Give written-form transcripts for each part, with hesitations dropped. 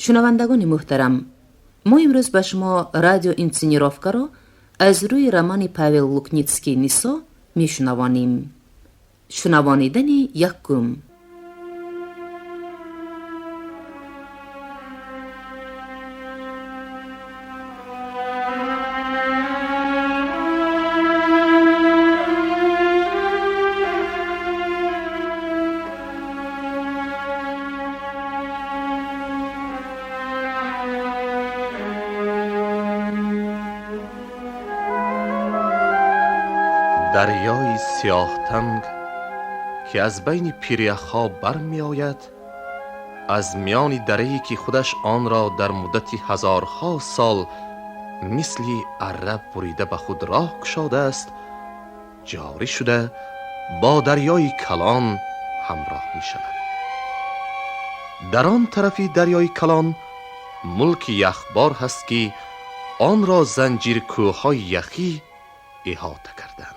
Шунавандагони муҳтарам, мо имрӯз ба шумо радиоинсценировкаро аз рӯи романи Павел Лукницкий «Нисо» мешунавонем. Шунавонидани якум. Дарёи Сиёҳтанг, ки аз байни пиряхҳо бармеояд, аз миёни дарае, ки худаш онро дар муддати ҳазорҳо сол мисли арра бурида ба худ роҳ кушодааст, ҷорӣ шуда бо дарёи Калон ҳамроҳ мешавад. Дар он тарафи дарёи Калон мулки яхбор ҳаст, ки онро занҷиркӯҳҳои яхӣ иҳота карданд.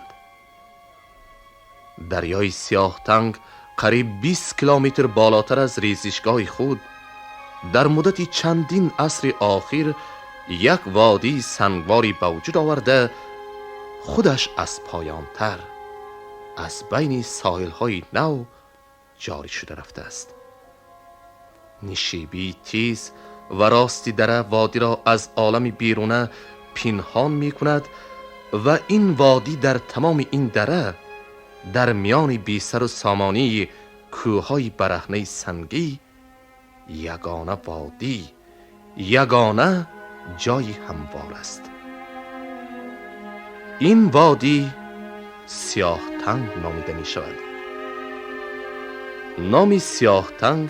Дарёи Сиёҳтанг қариб 20 километр болотар аз резишгоҳи худ дар муддати чандин асри охир як водии сангворӣ ба вуҷуд оварда, худаш аз поёнтар аз байни соҳилҳои нав ҷорӣ шуда рафтааст. Нишебии тез ва рости дара водиро аз олами беруна пинҳон мекунад ва ин водӣ дар тамоми ин дара дар миёни бесару сомонии кӯҳҳои бараҳнаи сангӣ ягона водӣ, ягона ҷои ҳамвор аст. Ин водӣ Сиёҳтанг номида мешавад. Номи Сиёҳтанг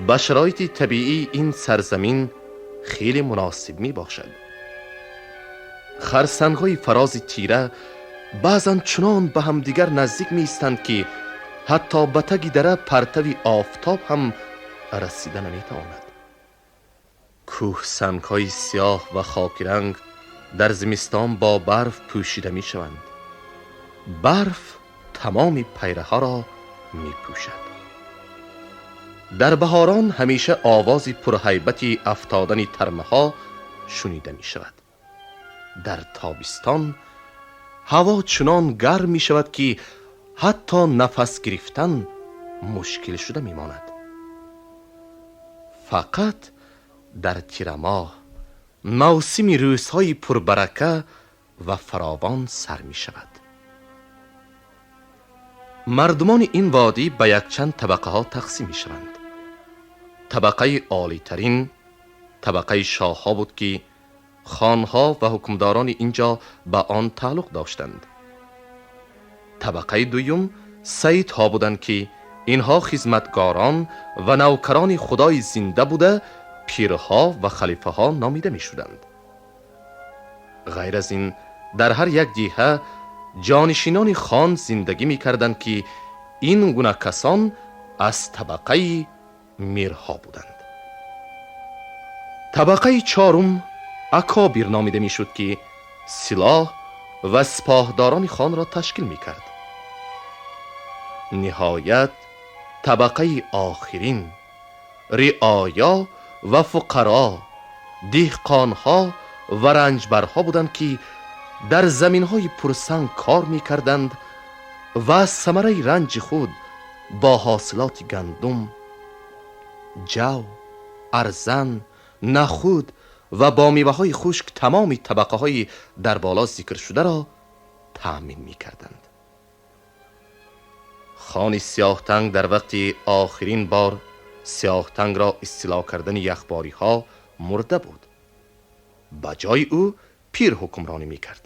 ба шароити табиии ин сарзамин хеле муносиб мебошад. Харсангҳои фарози тира баъзан чунон ба ҳамдигар наздик меистанд, ки ҳатто ба таги дара партави офтоб ҳам расида наметавонад. Кӯҳсангҳои сиёҳ ва хокиранг дар зимистон бо барф пӯшида мешаванд. Барф тамоми пайраҳаро мепӯшад. Дар баҳорон ҳамеша овози пурҳайбати афтодани тармаҳо шунида мешавад. Дар тобистон ҳаво чунон гарм мешавад, ки ҳатто нафас гирифтан мушкил шуда мемонад. Фақат дар тирамоҳ мавсими рӯзҳои пурбарака ва фаровон сар мешавад. Мардумони ин водӣ ба якчанд табақаҳо тақсим мешаванд. Табақаи олитарин табақаи шоҳҳо буд, ки хонҳо ва ҳукмдорони ин ҷо ба он тааллуқ доштанд. Табақаи дуюм саидҳо буданд, ки инҳо хизматгорон ва навкарони Худои зинда буда, пирҳо ва халифаҳо номида мешуданд. Ғайр аз ин, дар ҳар як деҳа ҷонишинони хон зиндагӣ мекарданд, ки ин гуна касон аз табақаи мирҳо буданд. Табақаи чорум акобир номида мешуд, ки силоҳ ва сипоҳдорони хонро ташкил мекард. Ниҳоят, табақаи охирин риоя ва фуқаро, деҳқонҳо ва ранҷбарҳо буданд, ки дар заминҳои пурсанг кор мекарданд ва аз самараи ранҷи худ бо ҳосилоти гандум, ҷав, арзан, нахуд ва бо меваҳои хушк тамоми табақаҳои дар боло зикршударо таъмин мекарданд. Хони Сиёҳтанг дар вақти охирин бор Сиёҳтангро истило кардани яхбориҳо мурда буд. Ба ҷои ӯ пир ҳукмронӣ мекард.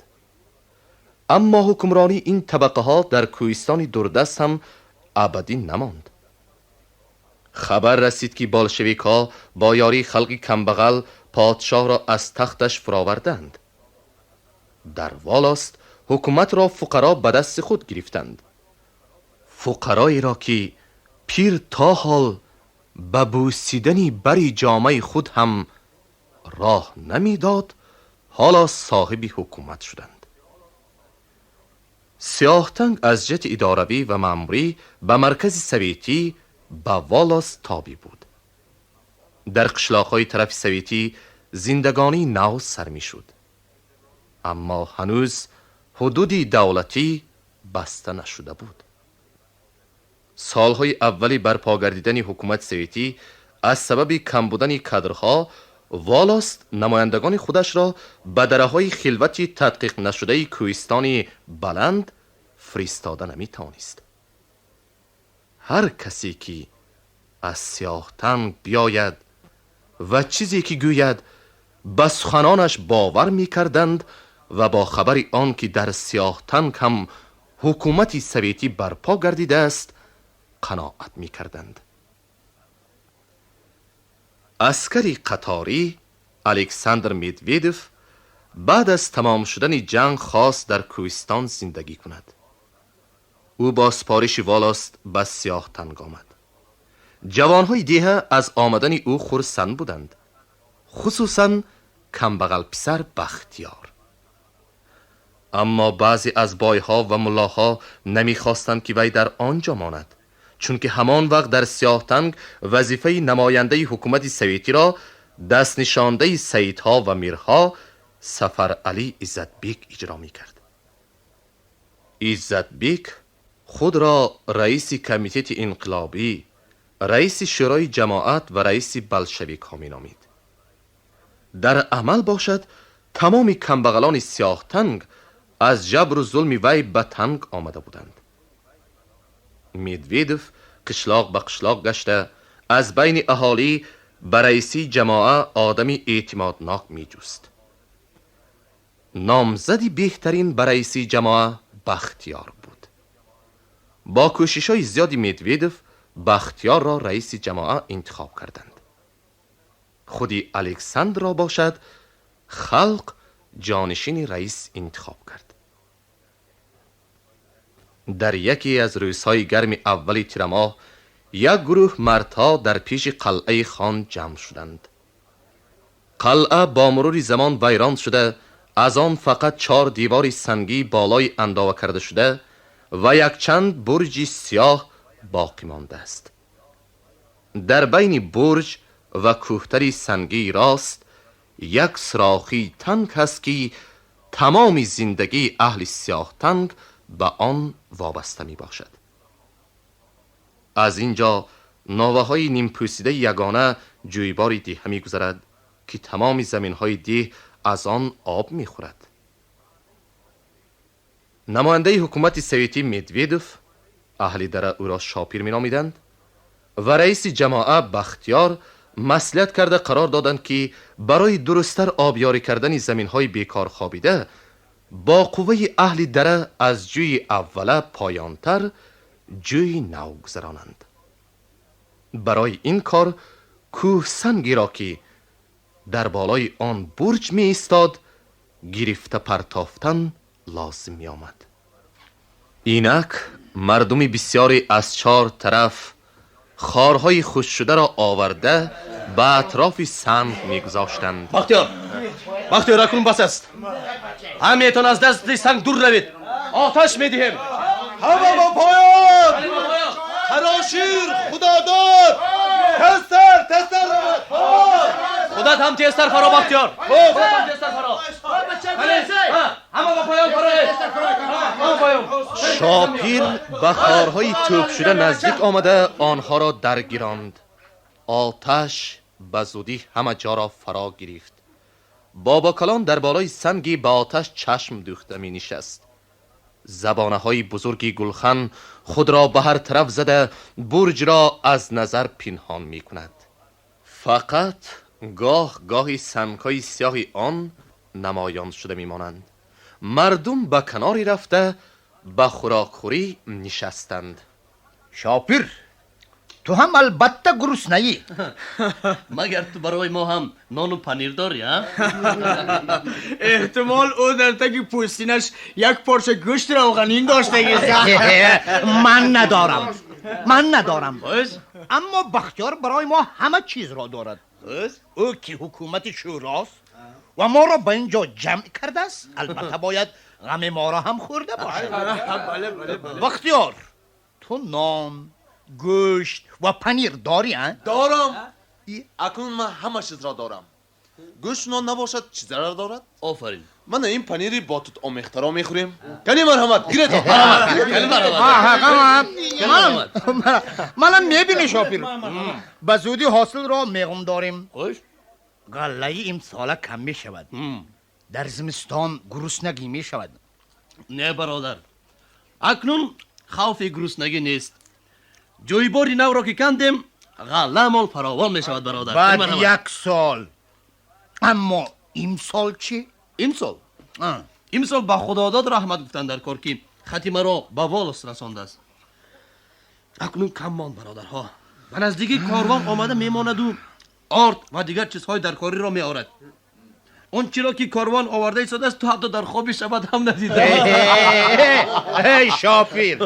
Аммо ҳукмронии ин табақаҳо дар кӯҳистони дурдаст ҳам абадӣ намонд. Хабар расид, ки болшевикҳо бо ёрии халқи камбағал подшоҳро аз тахташ фуроварданд. Дар волост ҳукуматро фуқаро ба дасти худ гирифтанд. Фуқароеро, ки пир то ҳол ба бӯсидани бари ҷомаи худ ҳам роҳ намедод, ҳоло соҳиби ҳукумат шуданд. Сиёҳтанг аз ҷиҳати идоравӣ ва маъмурӣ ба маркази советӣ, ба волост тобеъ буд. Дар қишлоқҳои тарафи советӣ зиндагонии нав сар мешуд, аммо ҳанӯз ҳудуди давлатӣ баста нашуда буд. Солҳои аввали барпо гардидани ҳукумати советӣ аз сабаби кам будани кадрҳо волост намояндагони худашро ба дараҳои хилвати тадқиқ нашудаи кӯҳистони баланд фиристода наметавонист. Ҳар касе ки аз Сиёҳтанг биёяд ва чизе ки гӯяд, ба суханонаш бовар мекарданд ва бо хабари он ки дар Сиёҳтанг ҳам ҳукумати советӣ барпо гардидааст қаноат мекарданд. Аскари қаторӣ Александр Медведев баъд аз тамом шудани ҷанг хост дар кӯҳистон зиндагӣ кунад. Ӯ бо супориши волост ба Сиёҳтанг омад. Ҷавонҳои деҳа аз омадани ӯ хурсанд буданд, хусусан камбағалписар Бахтиёр. Аммо баъзе аз бойҳо ва муллоҳо намехостанд, ки вай дар он ҷо монад, чунки ҳамон вақт дар Сиёҳтанг вазифаи намояндаи ҳукумати советиро дастнишондаи саидҳо ва мирҳо Сафаралӣ Иззатбек иҷро мекард. Иззатбек худро раиси комитети инқилобӣ, раиси шӯрои ҷамоат ва раиси болшевикҳо меномид. Дар амал бошад, тамоми камбағалони Сиёҳтанг аз ҷабру зулми вай ба танг омада буданд. Медведев қишлоқ ба қишлоқ гашта аз байни аҳолӣ ба раисии ҷамоа одами эътимоднок меҷуст. Номзади беҳтарин ба раисии ҷамоа Бахтиёр буд. Бо кӯшишҳои зиёди Медведев Бахтиёрро раиси ҷамоа интихоб карданд. Худи Александрро бошад халқ ҷонишини раис интихоб кард. Дар яке аз рӯзҳои гарми аввали тирамоҳ як гурӯҳ мардҳо дар пеши қалъаи хон ҷамъ шуданд. Қалъа бо мурури замон вайрон шуда, аз он фақат чор девори сангӣ болои андова карда шуда ва якчанд бурҷи сиёҳ боқӣ мондааст. Дар байни бурҷ ва кӯҳтари сангии рост як сӯрохи танг ҳаст, ки тамоми зиндагии аҳли Сиёҳтанг ба он вобаста мебошад. Аз ин ҷо новаҳои нимпӯсидаи ягона ҷӯйбори деҳа мегузарад, ки тамоми заминҳои деҳ аз он об мехӯрад. Намояндаи ҳукумати советӣ Медведев, аҳли дара ӯро Шопир меномиданд, ва раиси ҷамоа Бахтиёр маслиҳат карда қарор доданд, ки барои дурусттар обёрӣ кардани заминҳои бекор хобида бо қувваи аҳли дара аз ҷӯи аввала поёнтар ҷӯи нав гузаронанд. Барои ин кор кӯҳсангеро, ки дар болои он бурҷ меистод, гирифта партофтан лозим меомад. Инак мардуми бисёре аз чор тараф хорҳои хушкшударо оварда ба атрофи санг мегузоштанд. Бахтиёр, Бахтиёр, акнун бас аст. Ҳамаетон аз дасти санг дур равед, оташ медиҳем. Ҳама ба поён! Харошир, худодод! Тезтар, тезтар равед! Худат ҳам тезтар фаро, Бахтиёр, худат ҳам тезтар фаро. Ҳама ба поён фароед, ҳама поён. Шопир ба хорҳои тӯбшуда наздик омада онҳоро даргиронд. Оташ ба зудӣ ҳама ҷоро фаро гирифт. Бобокалон дар болои санги ба оташ чашм дӯхта менишаст. Забонаҳои бузурги гулхан худро ба ҳар тараф зада бурҷро аз назар пинҳон мекунад. Фақат гоҳ гоҳи сангҳои сиёҳи он намоён шуда мемонанд. Мардум ба каноре рафта ба хӯрокхӯрӣ нишастанд. Шопир, ту ҳам албатта гуруснаӣ. Магар ту барои мо ҳам нону панир дорӣ, а? Эҳтимол ӯ дар таги пӯстинаш як порча гӯшти равғанин доштагист. Ман надорам, ман надорам, аммо Бахтиёр барои мо ҳама чизро дорад. Ӯ ки ҳукумати шӯрост ва моро ба ин ҷо ҷамъ кардааст, албатта бояд ғами моро ҳам хӯрда бошад. Бахтиёр, ту нон, гӯшт ва панир дорӣ, а? Дорам. Акнун ман ҳама чизро дорам. Гӯшт нон набошад, чӣ зарар дорад? Офарин. Мана ин панири бо тут омехтаро мехӯрем. Кани марҳамат, гиред. Кани марҳамат. Мана мебинӣ, Шопир, ба зудӣ ҳосилро меғум дорем. Хуш. Ғаллаи имсола кам мешавад. Дар зимистон гуруснагӣ мешавад. Не, бародар, акнун хавфи гуруснагӣ нест. Ҷойбори навро ки кандем, ғалламон фаровон мешавад, бародар. Баъд як сол. Аммо имсол чӣ? Имсол? Имсол ба Худодод раҳмат гуфтанд дар кор, ки хати маро ба волост расондааст. Акнун кам монд, бародарҳо. Ба наздикӣ корвон омада мемонаду орд ва дигар чизҳои даркориро меорад. Он чиро ки корвон оварда истодааст, ту ҳатто дар хоби шабат ҳам надида. Эй Шопир,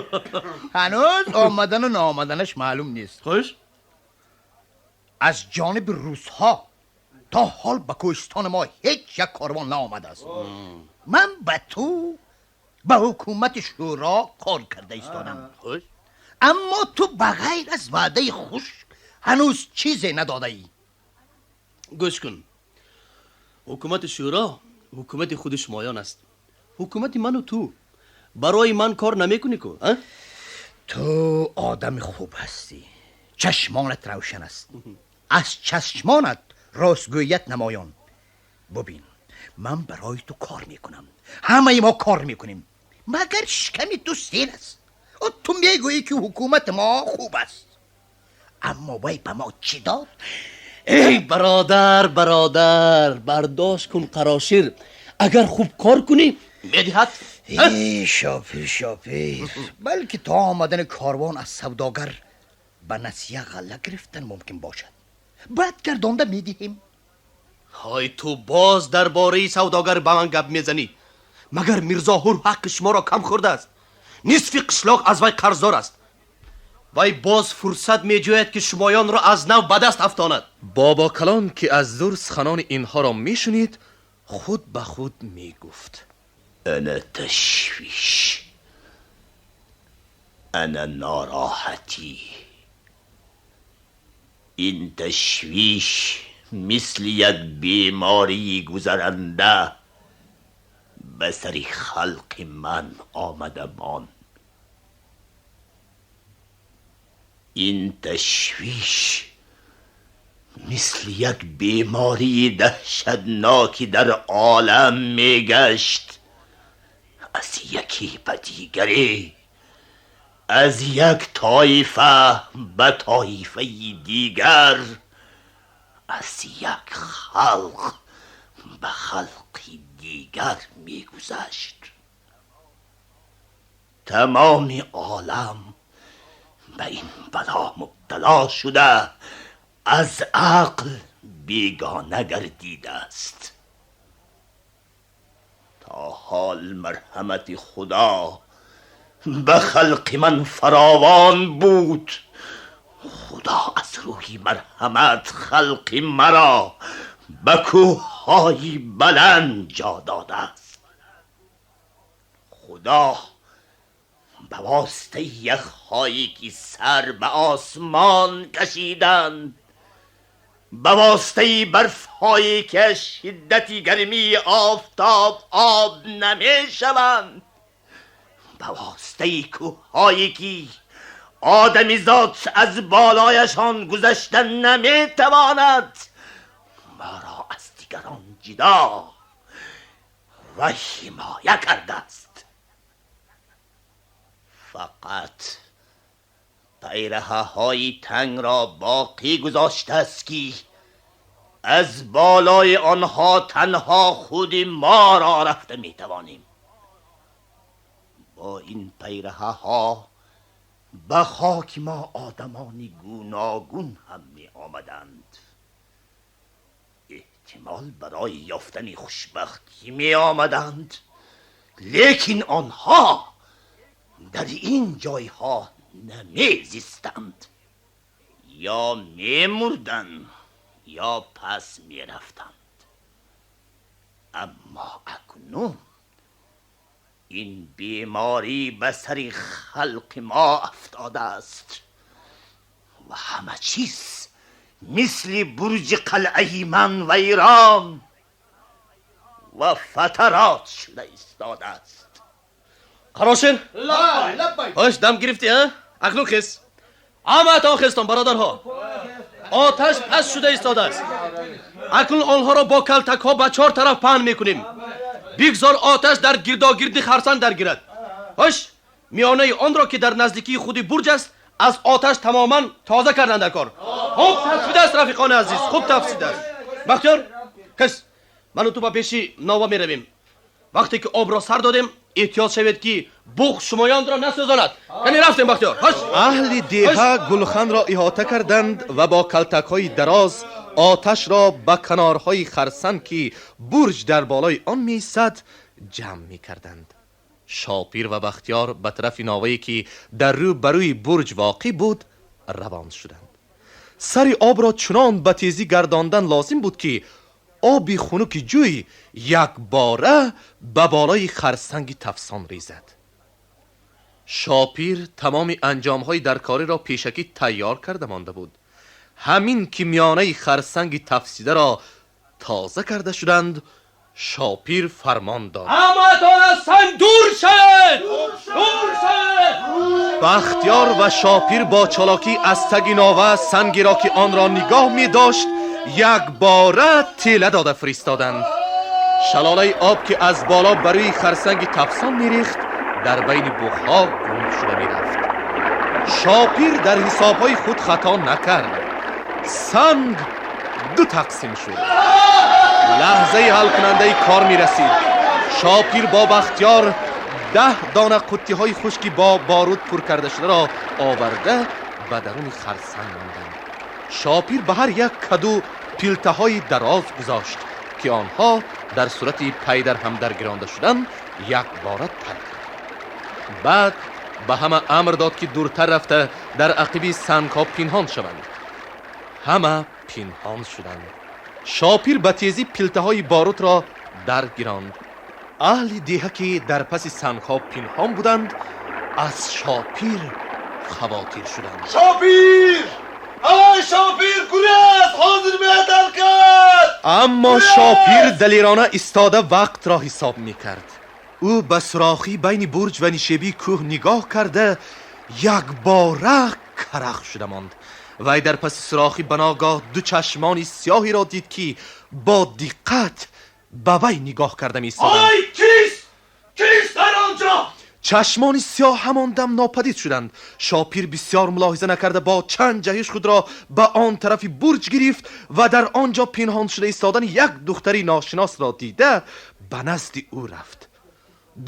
ҳанӯз омадану наомаданаш маълум нест. Хуш. Аз ҷониби русҳо то ҳол ба кӯҳистони мо ҳеҷ як корвон наомадааст. Ман ба ту, ба ҳукумати шӯро кор карда истодам. Хуш. Аммо ту ба ғайр аз ваъдаи хушк ҳанӯз чизе надодаӣ. Гӯш кун, ҳукумати шӯро ҳукумати худи шумоён аст, ҳукумати ману ту. Барои ман кор намекунӣ ку? Ту одами хуб ҳастӣ, чашмонат равшан аст, аз чашмонат ростгӯият намоён. Бубин, ман барои ту кор мекунам, ҳамаи мо кор мекунем, магар шиками ту сер аст? Ту мегӯӣ ки ҳукумати мо хуб аст, аммо вай ба мо чӣ дод? Эй бародар, бародар, бардошт кун, Қарошир. Агар хуб кор кунӣ, медиҳад. Эй Шопир, Шопир, балки то омадани корвон аз савдогар ба насия ғалла гирифтан мумкин бошад. Баъд гардонда медиҳем. Ҳой, ту боз дар бораи савдогар ба ман гап мезанӣ. Магар Мирзоҳур ҳаққи шуморо кам хӯрдааст? Нисфи қишлоқ аз вай қарздор аст. Вай боз фурсат меҷӯяд, ки шумоёнро аз нав ба даст афтонад. Бобокалон ки аз дур суханони инҳоро мешунид, худ ба худ мегуфт: ана ташвиш, ана нороҳатӣ. Ин ташвиш мисли як бемории гузаранда ба сари халқи ман омада монд. Ин ташвиш мисли як бемории даҳшатноки дар олам мегашт, аз яке ба дигаре, аз як тоифа ба тоифаи дигар, аз як халқ ба халқи дигар мегузашт. Тамоми олам ба ин бало мубтало шуда, аз ақл бегона гардидааст. То ҳол марҳамати Худо ба халқи ман фаровон буд. Худо аз рӯи марҳамат халқи маро ба кӯҳҳои баланд ҷо додааст. Худо ба воситаи яхҳое ки сар ба осмон кашиданд, ба воситаи барфҳое ки аз шиддати гармии офтоб об намешаванд, ба воситаи кӯҳҳое ки одамизод аз болояшон гузашта наметавонад, моро аз дигарон ҷудо ва ҳимоя кардааст. Фақат пайраҳаҳои тангро боқӣ гузоштааст, ки аз болои онҳо танҳо худи моро рафта метавонем. Бо ин пайраҳаҳо ба хоки мо одамони гуногун ҳам меомаданд. Эҳтимол барои ёфтани хушбахтӣ меомаданд, лекин онҳо дар ин ҷойҳо намезистанд. Ё мемурданд, ё пас мерафтанд. Аммо акнун ин беморӣ ба сари халқи мо афтодааст ва ҳама чиз мисли бурҷи қалъаи ман вайрон ва фатарот шуда истодааст. Қарошин, хош дам гирифтӣ, а? Акнун хез. Ҳамаатон хестон, бародарҳо. Оташ пас шуда истодааст. Акнун онҳоро бо калтакҳо ба чор тараф паҳн мекунем. Бигзор оташ дар гирдогирди харсанг даргирад. Хош, миёнаи онро ки дар наздикии худи бурҷ аст, аз оташ тамоман тоза кардан дар кор. Хуб тафсидааст, рафиқони азиз, хуб тафсидааст. Бахтиёр, кас, ману ту ба пеши нова меравем. Вақте ки обро сар додем, эҳтиёт шавед ки буғ шумоёнро насӯзонад. Яъне рафтем, Бахтиёр. Хош. Аҳли деҳа гулханро иҳота карданд ва бо калтакҳои дароз оташро ба канорҳои харсанг ки бурҷ дар болои он меистад ҷамъ мекарданд. Шопир ва Бахтиёр ба тарафи новае ки дар рӯ ба рӯи бурҷ воқеъ буд равон шуданд. Сари обро чунон ба тезӣ гардондан лозим буд ки оби хунуки ҷӯй якбора ба болои харсанги тафсон резад. Шопир тамоми анҷомҳои даркориро пешакӣ тайёр карда монда буд. Ҳамин ки миёнаи харсанги тафсидаро тоза карда шуданд, Шопир фармон дод: ҳамаатон аз санг дур шавед! Дур шавед! Бахтиёр ва Шопир бо чолокӣ аз таги нова сангеро ки онро нигоҳ медошт якбора тела дода фиристоданд. Шалолаи об ки аз боло ба рӯи харсанги тафсон мерехт дар байни буғҳо гум шуда мерафт. Шопир дар ҳисобҳои худ хато накард. Санг ду тақсим шуд. Лаҳзаи ҳалкунандаи кор мерасид. Шопир бо Бахтиёр 10 дона қуттиҳои хушки бо боруд пур карда шударо оварда ба даруни харсанг монданд. Шопир ба ҳар як каду пилтаҳои дароз гузошт ки онҳо дар сурати пай дар ҳам даргиронда шудан якбора таркид. Баъд ба ҳама амр дод ки дуртар рафта дар ақиби сангҳо пинҳон шаванд. Ҳама пинҳон шуданд. Шопир ба тезӣ пилтаҳои борутро даргиронд. Аҳли деҳа ки дар паси сангҳо пинҳон буданд аз Шопир хавотир шуданд. Шопир! Ай Шопир, гурез! Ҳозир меадаркад! Аммо Шопир далерона истода вақтро ҳисоб мекард. Ӯ ба сурохӣ байни бурҷ ва нишебии кӯҳ нигоҳ карда якбора карах шуда монд. Вай дар паси сурохӣ ба ногоҳ ду чашмони сиёҳеро дид ки бо диққат ба вай нигоҳ карда меистоданд. Ай, кист? Кист дар онҷо? Чашмони сиёҳ ҳамон дам нопадид шуданд. Шопир бисёр мулоҳиза накарда бо чанд ҷаҳиш худро ба он тарафи бурҷ гирифт ва дар он ҷо пинҳон шуда истодани як духтари ношиносро дида ба назди ӯ рафт.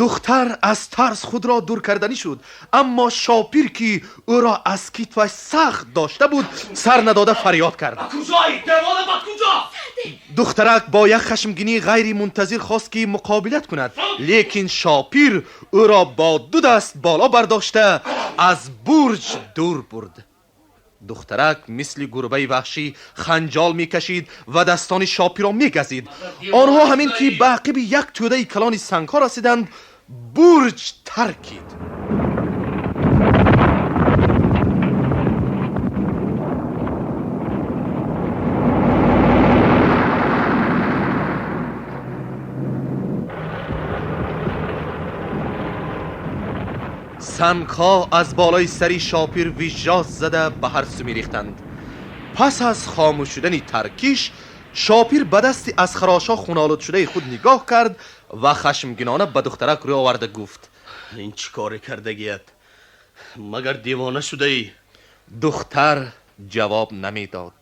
Духтар аз тарс худро дур карданӣ шуд, аммо Шопир ки ӯро аз китфаш сахт дошта буд сар надода фарёд кард: Куҷоӣ? Девона, ба куҷо? Духтарак бо як хашмгинии ғайримунтазир хост ки муқобилат кунад, лекин Шопир ӯро бо ду даст боло бардошта аз бурҷ дур бурд. Духтарак мисли гурбаи ваҳшӣ ханҷол мекашид ва дастони Шопирро мегазид. Онҳо ҳамин ки ба ақиби як тӯдаи калони сангҳо расиданд, бурҷ таркид. Сангҳо аз болои сари Шопир вижжоз зада ба ҳар сӯ мерехтанд. Пас аз хомӯш шудани таркиш, Шопир ба дасти аз харошо хунолуд шудаи худ нигоҳ кард ва хашмгинона ба духтарак рӯ оварда гуфт: Ин чӣ коре кардагият? Магар девона шудаӣ? Духтар ҷавоб намедод.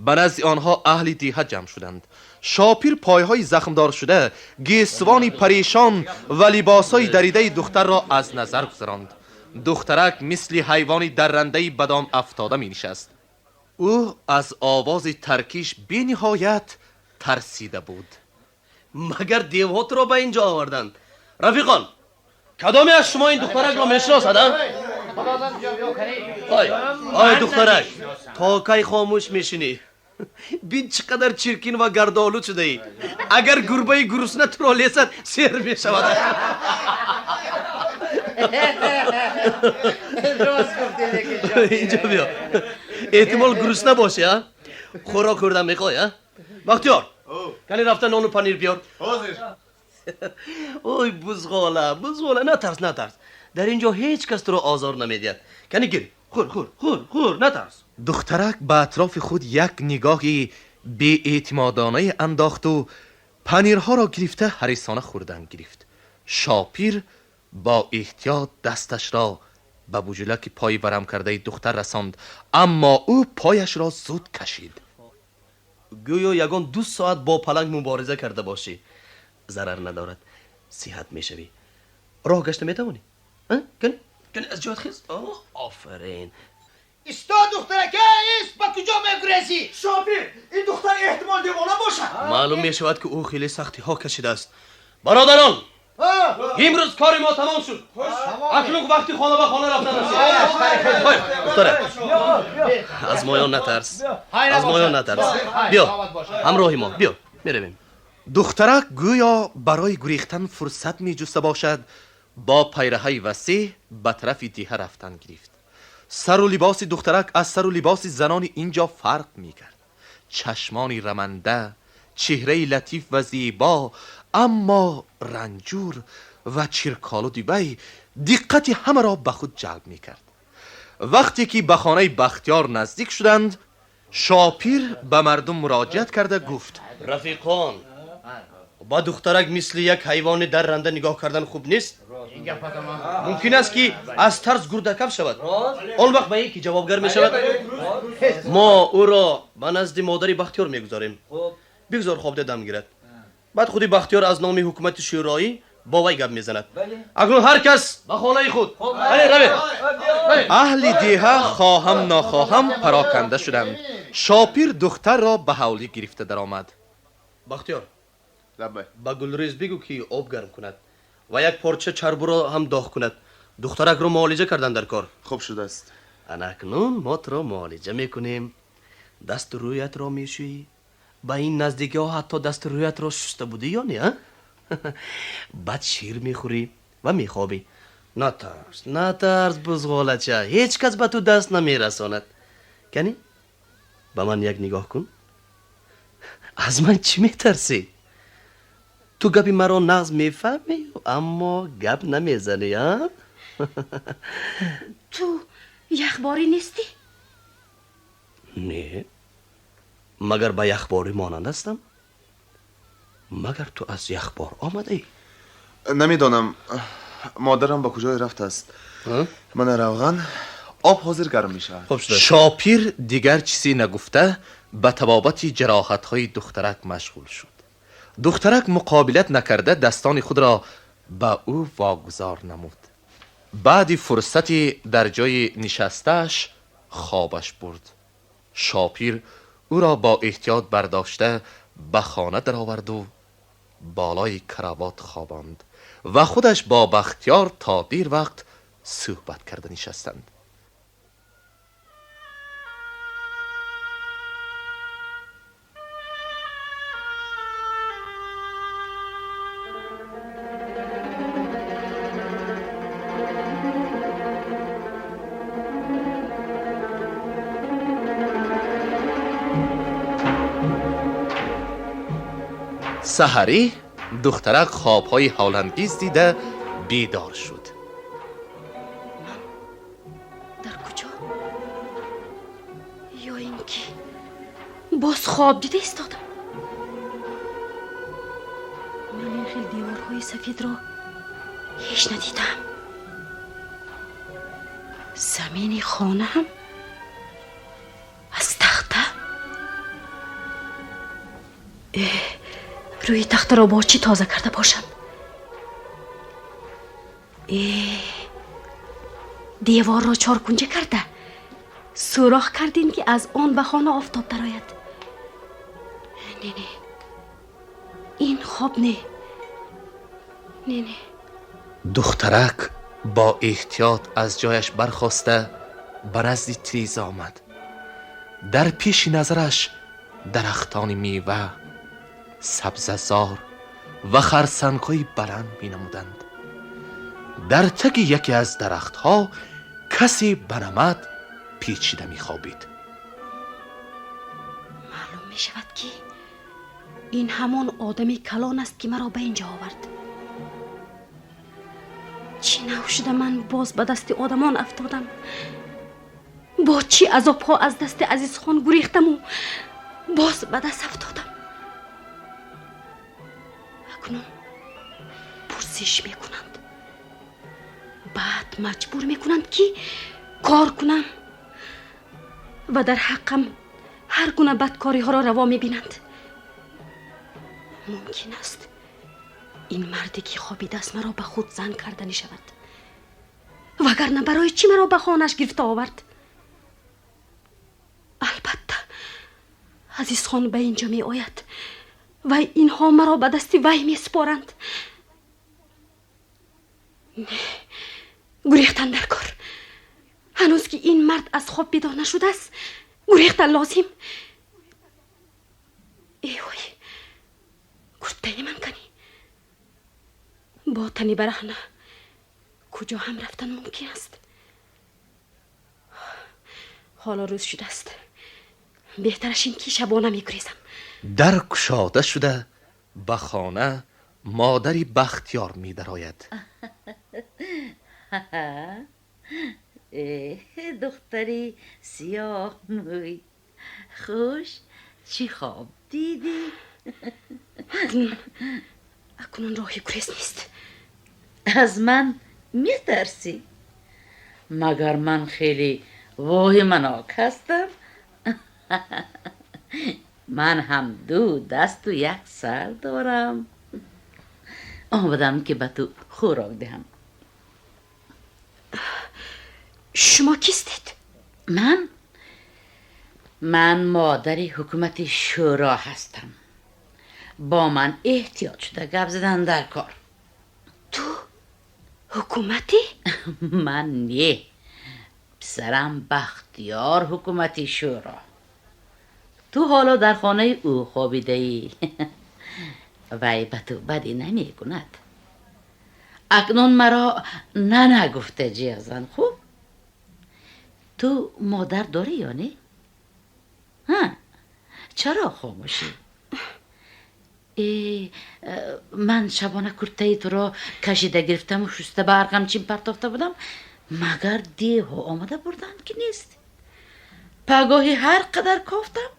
Ба назди онҳо аҳли деҳа ҷамъ шуданд. Шопир пойҳои захмдор шуда, гесувони парешон ва либосҳои даридаи духтарро аз назар гузаронд. Духтарак мисли ҳайвони даррандаи ба дом афтода менишаст. Ӯ аз овози таркиш бениҳоят тарсида буд. Магар девҳо туро ба ин ҷо оварданд? Рафиқон, кадоме аз шумо ин духтаракро мешиносад? Ой, ой духтарак, то кай хомӯш мешинӣ? Бин чӣ қадар чиркин ва гардолуд шудаӣ. Агар гурбаи гурусна туро лесад, сер мешавад. Инҷо биё. Эҳтимол гурусна бошӣ, а? Хӯрок хӯрдан мехоҳӣ, а? Бахтиёр, кани рафта нону панир биёр. Ҳозир. Ой, бузғола, бузғола, натарс, натарс. Дар ин ҷо ҳеҷ кас туро озор намедиҳад. Кани гир, хӯр, хӯр, хӯр, хӯр, натарс. Духтарак ба атрофи худ як нигоҳи беэътимодонае андохту панирҳоро гирифта ҳарисона хӯрдан гирифт. Шопир бо эҳтиёт дасташро ба буҷулаки пои варам кардаи духтар расонд, аммо ӯ пояшро зуд кашид. Гӯё ягон 2 соат бо паланг мубориза карда бошӣ. Зарар надорад, сиҳат мешавӣ. Роҳ гашта метавонӣ? Кани, кани аз ҷоят хез. Офарин. Исто, духтарака, ист, ба куҷо мегурезӣ? Шопир, ин духтар эҳтимол девона бошад. Маълум мешавад, ки ӯ хеле сахтиҳо кашидааст. Бародарон, имрӯз кори мо тамом шуд. Акнун вақти хона ба хона рафтан аст. Духтарак, аз моён натарс, аз моён натарс. Биё ҳамроҳи мо, биё, меравем. Духтарак гӯё барои гурехтан фурсат меҷуста бошад, бо пайраҳаи васеъ ба тарафи деҳа рафтан гирифт. Сару либоси духтарак аз сару либоси занони ин ҷо фарқ мекард. Чашмони раманда, чеҳраи латиф ва зебо, аммо ранҷур ва чирколуди вай диққати ҳамаро ба худ ҷалб мекард. Вақте ки ба хонаи Бахтиёр наздик шуданд, Шопир ба мардум муроҷиат карда гуфт: рафиқон, ба духтарак мисли як ҳайвони дарранда нигоҳ кардан хуб нест. Мумкин аст, ки аз тарс гурдакаф шавад. Он вақт ба ин ки ҷавобгар мешавад? Мо ӯро ба назди модари Бахтиёр мегузорем. Бигзор хобда дам гирад. Баъд худи Бахтиёр аз номи ҳукумати шӯроӣ бо вай гап мезанад. Акнун ҳар кас ба хонаи худ. Равед. Аҳли деҳа хоҳам нохоҳам пароканда шуданд. Шопир духтарро ба ҳавлӣ гирифта даромад. Бахтиёр, ба Гулрез бигӯ, ки об гарм кунад ва як порча чарбуро ҳам доғ кунад. Духтаракро муолиҷа кардан дар кор. Хуб шудааст. Ана акнун мо туро муолиҷа мекунем. Дасту рӯятро мешӯӣ. Ба ин наздикиҳо ҳатто дасту рӯятро шуста будӣ ё не, а? Баъд шир мехӯрӣ ва мехобӣ. Натарс, натарс, бузғолача, ҳеҷ кас ба ту даст намерасонад. Кани, ба ман як нигоҳ кун. Аз ман чӣ метарсӣ? Ту гапи маро нағз мефаҳмӣ, аммо гап намезанӣ, а? Ту яхборӣ нестӣ? Не, магар ба яхборӣ монанд ҳастам? Магар ту аз яхбор омадаӣ? Намедонам, модарам ба куҷое рафтааст. Мана равған, об ҳозир гарм мешавад. Хуб шудааст. Шопир дигар чизе нагуфта ба табобати ҷароҳатҳои духтарак машғул шуд. Духтарак муқобилат накарда дастони худро ба ӯ вогузор намуд. Баъди фурсате дар ҷои нишастааш хобаш бурд. Шопир ӯро бо эҳтиёт бардошта ба хона дароварду болои каравот хобонд ва худаш бо Бахтиёр то дер вақт суҳбат карда нишастанд. Саҳарӣ духтарак хобҳои ҳолангез дида бедор шуд. Дар куҷо? Ё ин ки боз хоб дида истодам? Ман ин хел деворҳои сафедро ҳеҷ надидам. Замини хонаам аз тахта. Рӯи тахтаро бо чӣ тоза карда бошанд? Деворро чоркунҷа карда сӯрох кардем, ки аз он ба хона офтоб дарояд. Не, не, ин хоб не. Не, не. Духтарак бо эҳтиёт аз ҷояш бархоста ба назди тиреза омад. Дар пеши назараш дарахтони мева, сабзазор ва харсангҳои баланд менамуданд. Дар таги яке аз дарахтҳо касе ба намад печида мехобид. Мешавад ки ин ҳамон одами калон аст, ки маро ба инҷо овард. Чӣ нав шуда ман боз ба дасти одамон афтодам? Бо чӣ азобҳо аз дасти Азизхон гурехтаму боз ба даст афтодам? Акнун пурсиш мекунанд, баъд маҷбур мекунанд, ки кор кунам ва дар ҳаққам ҳар гуна бадкориҳоро раво мебинанд. Мумкин аст, ин марде ки хобидааст, маро ба худ зан карданӣ шавад, вагарна барои чӣ маро ба хонааш гирифта овард? Албатта, Азизхон ба инҷо меояд ва инҳо маро ба дасти вай месупоранд. Не, гурехтан дар кор. Ҳанӯз ки ин мард аз хоб бедор нашудааст, гурехтан лозим. Эвой, куртаи ман канӣ? Бо тани бараҳна куҷо ҳам рафтан мумкин аст? Ҳоло рӯз шудааст, беҳтараш ин ки шабона мегурезам. Дар кушода шуда, ба хона модари Бахтиёр медарояд. Духтари сиёҳмӯй, хуш, чӣ хоб дидӣ? Акнун роҳи гурез нест. Аз ман метарсӣ? Магар ман хеле воҳиманок ҳастам? Ман ҳам ду дасту як сар дорам. Омадам, ки ба ту хӯрок диҳам. Шумо кистед? Ман модари ҳукумати шӯро ҳастам. Бо ман эҳтиёт шуда гап задан дар кор. Ту ҳукуматӣ? Ман не, писарам Бахтиёр ҳукумати шӯро. Ту ҳоло дар хонаи ӯ хобидаӣ. Вай ба ту бадӣ намекунад. Акнун маро нана гуфта ҷеғ зан, хуб? Ту модар дорӣ ё не? Ҳа, чаро хомӯшӣ? Э, ман шабона куртаи туро кашида гирифтаму шуста ба арғамчин партофта будам, магар девҳо омада бурданд, ки нест. Пагоҳӣ ҳар қадар кофтам,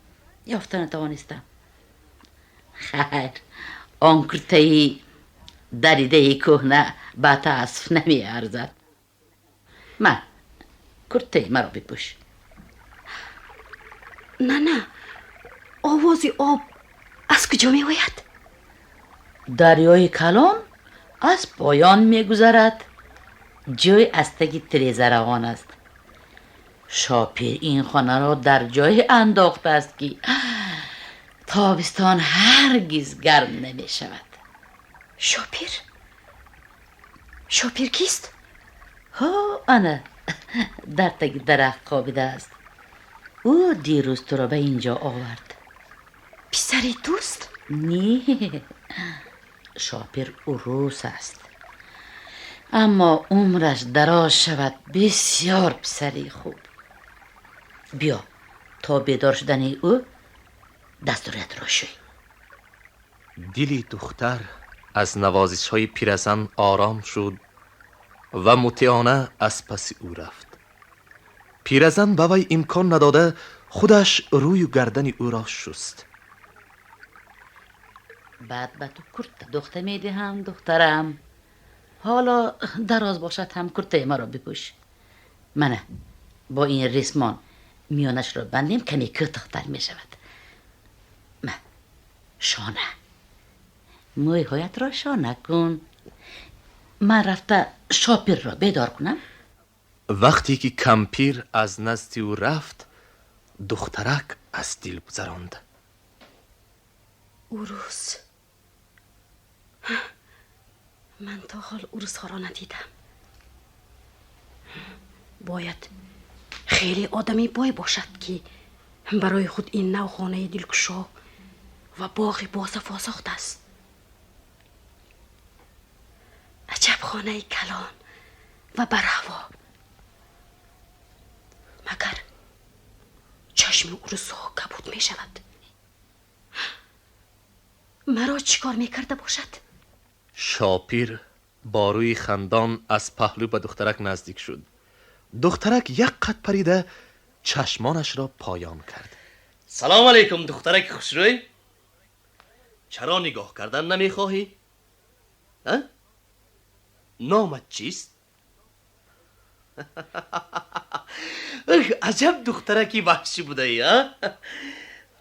ёфта натавонистам. Хайр, он куртаи даридаи кӯҳна ба таассуф намеарзад. Ма, куртаи маро бипӯш. Нана, овози об аз куҷо меояд? Дарёи калон аз поён мегузарад. Ҷой аз таги тиреза равон аст. Шопир ин хонаро дар ҷое андохтааст, ки тобистон ҳаргиз гарм намешавад. Шопир? Шопир кист? Ҳо, ана дар таги дарахт хобидааст. Ӯ дирӯз туро ба ин ҷо овард. Писари туст? Не, Шопир урус аст, аммо умраш дароз шавад, бисёр писари хуб. Биё, то бедор шудани ӯ дастуриятро шӯй. Дили духтар аз навозишҳои пиразан ором шуд ва мутеона аз паси ӯ рафт. Пиразан ба вай имкон надода, худаш рӯю гардани ӯро шуст. Баъд ба ту курта духта медиҳам, духтарам. Ҳоло дароз бошад ҳам, куртаи маро бипӯш. Мана, бо ин ресмон миёнашро бандем, каме кӯтоҳтар мешавад. Ма, шона, мӯйҳоятро шона кун. Ман рафта Шопирро бедор кунам. Вақте ки кампир аз назди ӯ рафт, духтарак аз дил гузаронд. Урус! Ман то ҳол урусҳоро надидам. Бояд хеле одами бой бошад, ки барои худ ин нав хонаи дилкушо ва боғи босафо сохтааст. Аҷаб хонаи калон ва барҳаво! Магар чашми урусҳо кабуд мешавад? маро чӣ кор мекарда бошад? Шопир бо рӯи хандон аз паҳлӯ ба духтарак наздик шуд. Духтарак як қад парида чашмонашро поён кард. Салом алейкум, духтараки хушрӯй. Чаро нигоҳ кардан намехоҳӣ? Номат чист? Аҷаб духтараки ваҳшӣ будаӣ, а?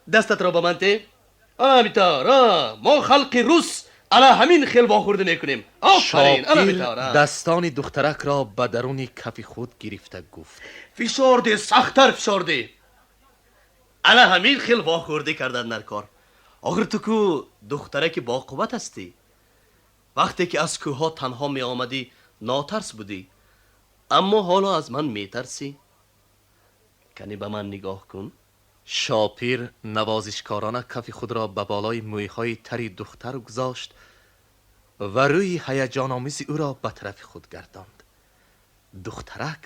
Дастатро ба ман те. Ана ҳамин тавр. Мо халқи рус ана ҳамин хел вохӯрда мекунем. Офарин, ана Шопир ҳамин тавр. Дастони духтаракро ба даруни кафи худ гирифта гуфт: Фишорде, сахттар фишорде. Ана ҳамин хел вохӯрдӣ кардан дар кор. Охир ту ку духтараки боқувват ҳастӣ. Вақте ки аз кӯҳҳо танҳо меомадӣ, нотарс будӣ, аммо ҳоло аз ман метарсӣ. Кани ба ман нигоҳ кун. Шопир навозишкорона кафи худро ба болои мӯйҳои тари духтар гузошт ва рӯи ҳаяҷономези ӯро ба тарафи худ гардонд. Духтарак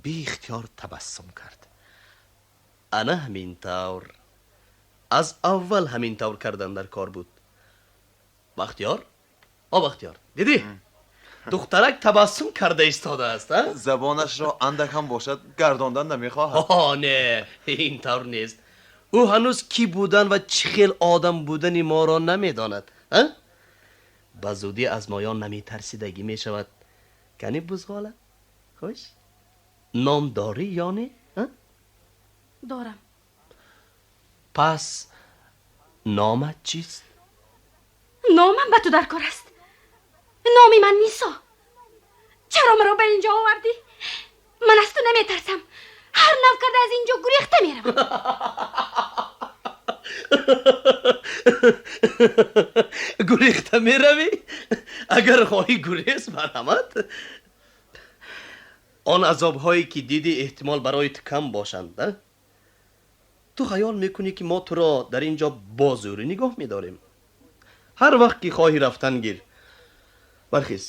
беихтиёр табассум кард. Ана ҳамин тавр. Аз аввал ҳамин тавр кардан дар кор буд. Бахтиёр, о Бахтиёр, дидӣ, духтарак табассум карда истодааст, а? Забонашро андак ҳам бошад гардондан намехоҳад. О, не, ин тавр нест. Ӯ ҳанӯз кӣ будан ва чӣ хел одам будани моро намедонад, а? Ба зудӣ аз моён наметарсидагӣ мешавад. Кани бузғола, хуш ном дорӣ ё не, а? Дорам. Пас номат чист? Номам ба ту дар кор аст. Номи ман Нисо. Чаро маро ба инҷо овардӣ? Ман аз ту наметарсам. Ҳар нав карда аз инҷо гурехта меравам. Гурехта меравӣ? Агар хоҳӣ гурез, марҳамат. Он азобҳое ки дидӣ эҳтимол барои ту кам бошанд, а? Ту хаёл мекунӣ ки мо туро дар ин ҷо бо зӯрӣ нигоҳ медорем. Ҳар вақт ки хоҳӣ рафтан гир. Бархез,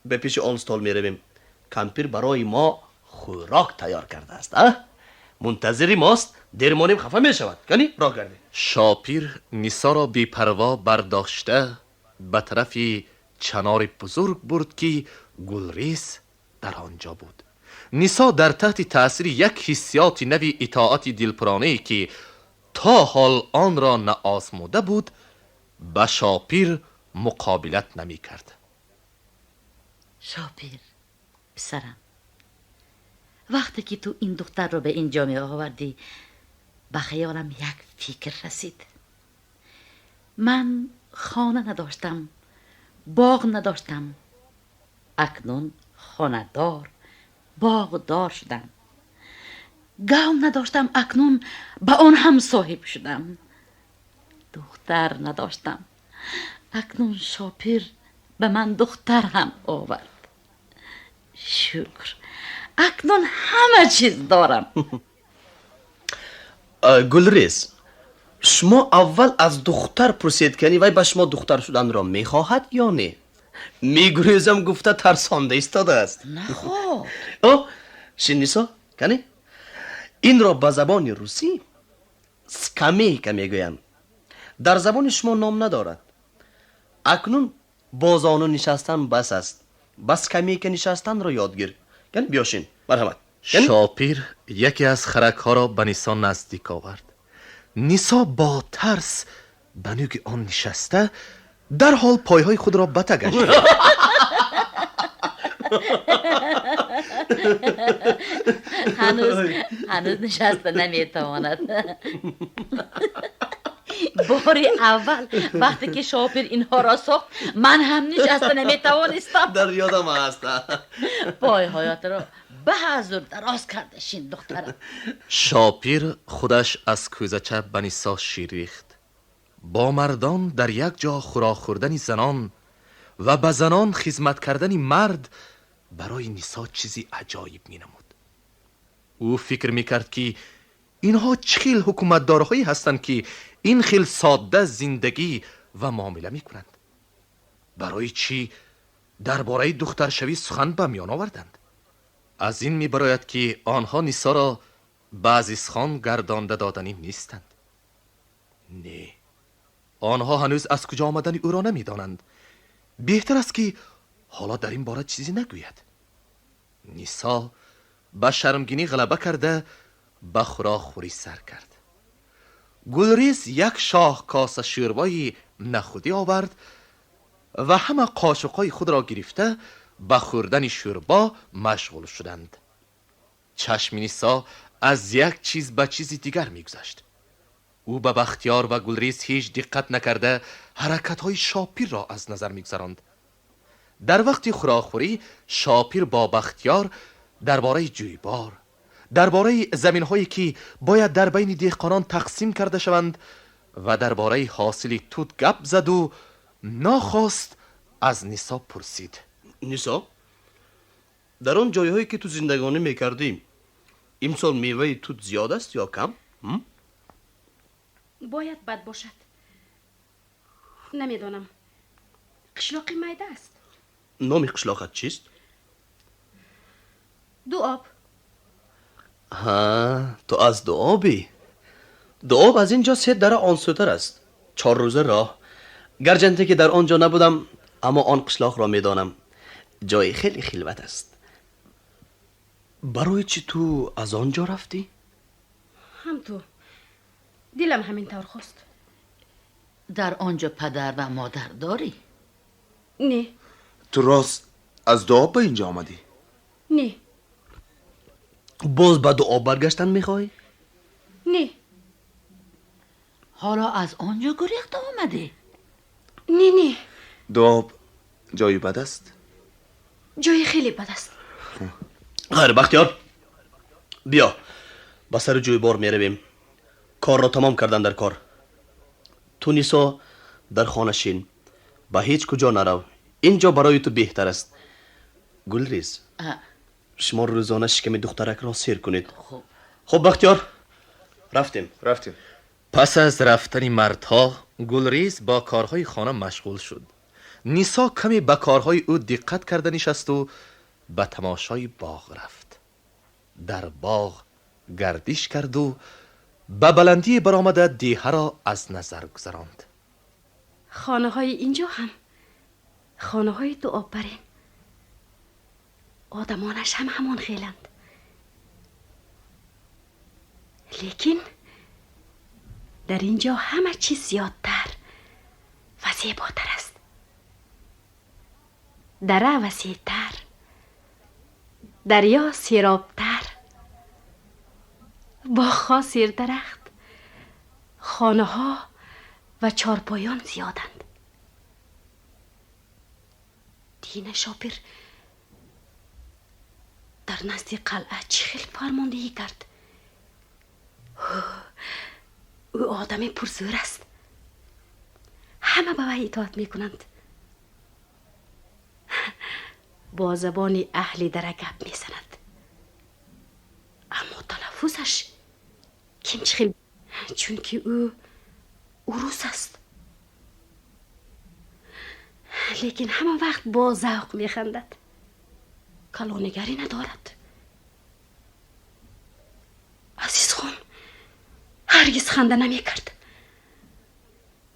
ба пеши он стол меравем. Кампир барои мо хӯрок тайёр кардааст, а? Мунтазири мост, дер монем хафа мешавад. Кани роҳ гардем. Шопир Нисоро бепарво бардошта ба тарафи чанори бузург бурд, ки Гулрез дар он ҷо буд. Нисо дар таҳти таъсири як ҳиссиёти нави итоати дилпуронае, ки то ҳол онро наозмуда буд, ба Шопир муқобилат намекард. Шопир, писарам, вақте ки ту ин духтарро ба ин ҷо меовардӣ, ба хаёлам як фикр расид. Ман хона надоштам, боғ надоштам. Акнун хонадор, боғдор шудам. Гав надоштам, акнун ба он ҳам соҳиб шудам. Духтар надоштам, акнун Шопир ба ман духтар ҳам овард. Шукр, акнун ҳама чиз дорам. Гулрез, шумо аввал аз духтар пурсед, кани вай ба шумо духтар шуданро мехоҳад ё не? Мегурезам гуфта тарсонда истодааст. Наход. О, шин Нисо, кани? Инро ба забони русӣ скамейка мегӯянд. Дар забони шумо ном надорад. Акнун бо зону нишастан бас аст. Ба скамейка нишастанро ёд гир. Кани биёшин, марҳамат. Шопир яке аз харакҳоро ба Нисо наздик овард. Нисо бо тарс ба нӯги он нишаста, дарҳол пойҳои худро ба тагаш гирифт. Ҳанӯз нишаста наметавонад. Бори аввал вақте ки Шопир инҳоро сохт, ман ҳам нишаста наметавонистам. Дар ёдам аст. Пойҳоятро ба ҳазур дароз карда шин, духтарам. Шопир худаш аз кӯзача ба Нисо шир рехт. Бо мардон дар як ҷо хӯрок хӯрдани занон ва ба занон хизмат кардани мард барои Нисо чизи аҷоиб менамуд. Ӯ фикр мекард, ки инҳо чӣ хел ҳукуматдорҳое ҳастанд, ки ин хел содда зиндагӣ ва муомила мекунанд. Барои чӣ дар бораи духтаршавӣ сухан ба миён оварданд? Аз ин мебарояд, ки онҳо Нисоро ба Азизхон гардонда доданӣ нестанд. Не, آنها هنوز از کجا آمدن او را نمیدانند. بهتر است که حالا در این باره چیزی نگوید. نیسا به شرمگینی غلبه کرده به خوراکخوری سر کرد. گلریز یک شاه کاسه شوربای نخودی آورد و همه قاشقهای خود را گرفته به خوردن شوربا مشغول شدند. چشم نیسا از یک چیز به چیز دیگر میگذشت. او به بختیار و گلریز هیچ دقت نکرده حرکت‌های شاپیر را از نظر میگذراند. در وقت خوراکخوری شاپیر با بختیار درباره جویبار، درباره زمین‌هایی که باید در بین دهقانان تقسیم کرده شوند و درباره حاصل توت گپ زد و ناخواست از نیسا پرسید. نیسا، در آن جایهایی که تو زندگانی میکردیم امسال میوه توت زیاد است یا کم؟ باید بد باشد. نمیدانم. قشلاقی میده است. نام قشلاقت چیست؟ دو آب. ها، تو از دو آبی. دو آب از اینجا 3 دره آن سوتر است. 4 روزه راه. گرچه که در آنجا نبودم اما آن قشلاق را میدانم. جای خیلی خلوت است. برای چی تو از آنجا رفتی؟ هم تو. دلم همین طور خواست. در آنجا پدر و مادر داری؟ نه. تو راست از دو آب به اینجا آمدی؟ نه. باز به دو آب برگشتن میخوای؟ نه. حالا از آنجا گریخته آمدی؟ نه نه. دو آب جای بد است؟ جای خیلی بد است. خیر بختیار، بیا با سر جویبار میرویم. کار را تمام کردن در کار. تو نیسا در خانه شین، به هیچ کجا نرو. اینجا برای تو بهتر است. گلریز، شما روزانه شکم دخترک را سیر کنید. خب بختیار، رفتیم. رفتیم. پس از رفتن مردها گلریز با کارهای خانه مشغول شد. نیسا کمی به کارهای او دقت کرده نشست و به تماشای باغ رفت. در باغ گردش کرد و به بلندی برآمده دیه را از نظر گذراند. خانه های اینجا هم خانه های دو آب برین. آدمانش هم همان خیلند. لیکن در اینجا همه چیز زیادتر و زیباتر است. دره وسیع‌تر، دریا سیرابتر، باغ‌ها سیر درخت، خانه ها و چارپایان زیادند. دین شاپیر در نزد قلعه چه خیلی فرماندهی کرد. او آدم پرزور است. همه به وی اطاعت میکنند. با زبان اهل دره گپ میزند، اما تلفظش کمچه خیلی، چون که او روس است. لیکن همه وقت با ذوق میخندد. کلانگری ندارد. عزیز خان هرگز خنده نمیکرد.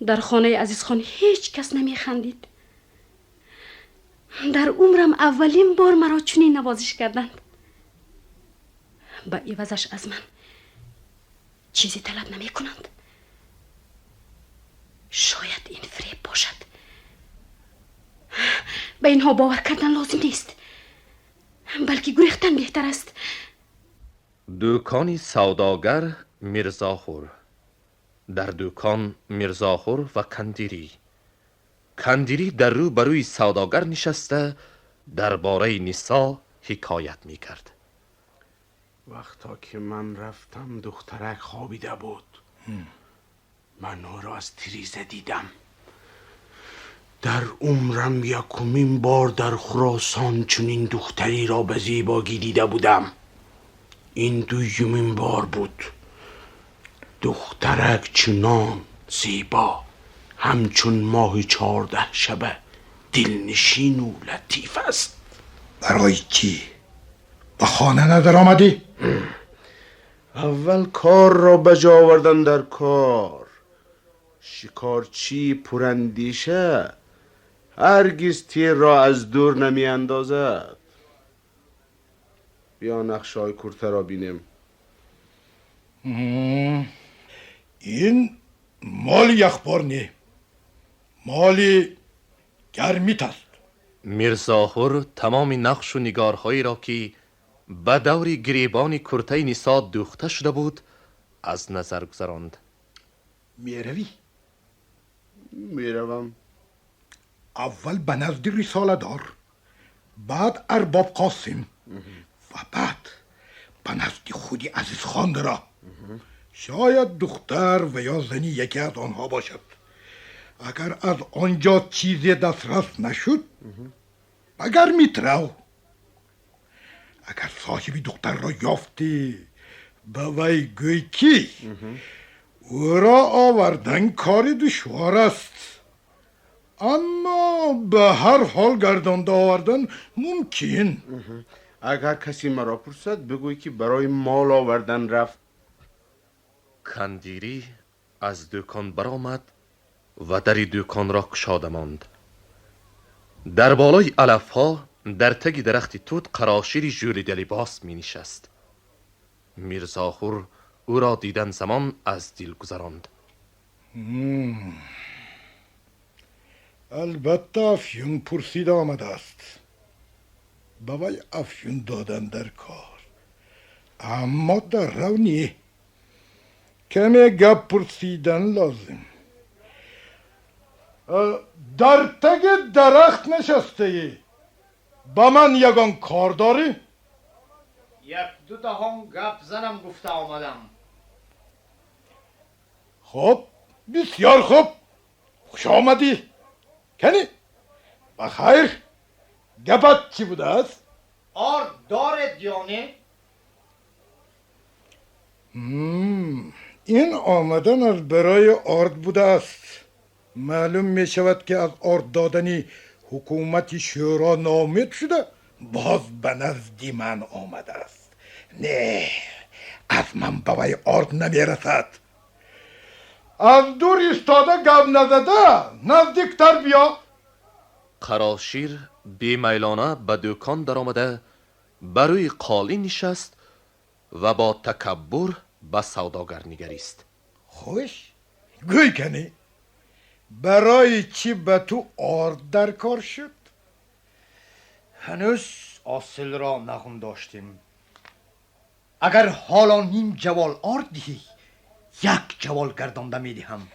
در خانه عزیز خان هیچ کس نمیخندید. در عمرم اولین بار مرا چنین نوازش کردند. به عوضش از من چیزی طلب نمی کنند. شاید این فریب باشد. به اینها باور کردن لازم نیست، بلکه گریختن بهتر است. دوکان سوداگر میرزاخور. در دوکان میرزاخور و کندیری. کندیری در رو بروی سوداگر نشسته درباره نیسا حکایت میکرد. وقتا که من رفتم دخترک خوابیده بود. من او را از تریزه دیدم. در عمرم یکمین بار در خراسان چنین دختری را به زیبایی دیده بودم. این دومین بار بود. دخترک چنان زیبا، همچون ماه 14 شبه، دلنشین و لطیف است. برای چی؟ به خانه ندر آمدی؟ اول کار را به جا آوردن در کار. شکارچی پراندیشه هرگز تیر را از دور نمی اندازد. بیا نقشه های کرته را بینیم. این مال یخبار نه، مال گرمیت است. میرزاهر تمام نقش و نگارهایی را که به دور گریبان کرته نسا دوخته شده بود از نظر گذراند. میروی؟ میروم. اول به نزد رساله دار، بعد ارباب قاسم و بعد به نزد خودی عزیز خان را. شاید دختر و یا زنی یکی از آنها باشد. اگر از آنجا چیزی دسترس نشد اگر میترو. اگر صاحب دختر را یافتی به وی گوی که او را آوردن کار دشوار است، اما به هر حال گردانده آوردن ممکن. اگر کسی مرا پرسد بگوی که برای مال آوردن رفت. کندیری از دکان برآمد و در دکان را کشاده ماند. در بالای علفها در تگ درخت توت قراشیر ژولیده لباس می نشست. میرزاخور او را دیدن زمان از دل گذراند. البته افیون پرسیده آمده است. به وی افیون دادن در کار، اما در رو نی. کمی گپ پرسیدن لازم. در تگ درخت نشسته ای، با من یگان کار داری؟ یک دو دهان گپ زنم گفته آمدم. خب بسیار خوب، خوش آمدی. کنی بخیر، گپت چی بوده است؟ آرد دارد یا نه؟ این آمدن از برای آرد بوده است. معلوم می شود که از آرد دادن حکومت شورا نامید شده، باز به نزد من آمده است. نه، از من به وی آرد نمی رسد. از دور ایستاده گپ نزده نزدیکتر بیا. قراشیر بیمیلانه به دکان در آمده بر روی قالی نشست و با تکبر به سوداگر نگریست. خوش گوی کنی برای چی به تو آرد در کار شد؟ هنوز حاصل را نخون داشتیم. اگر حالا نیم جوال آرد دهی یک جوال گردانده می دهم.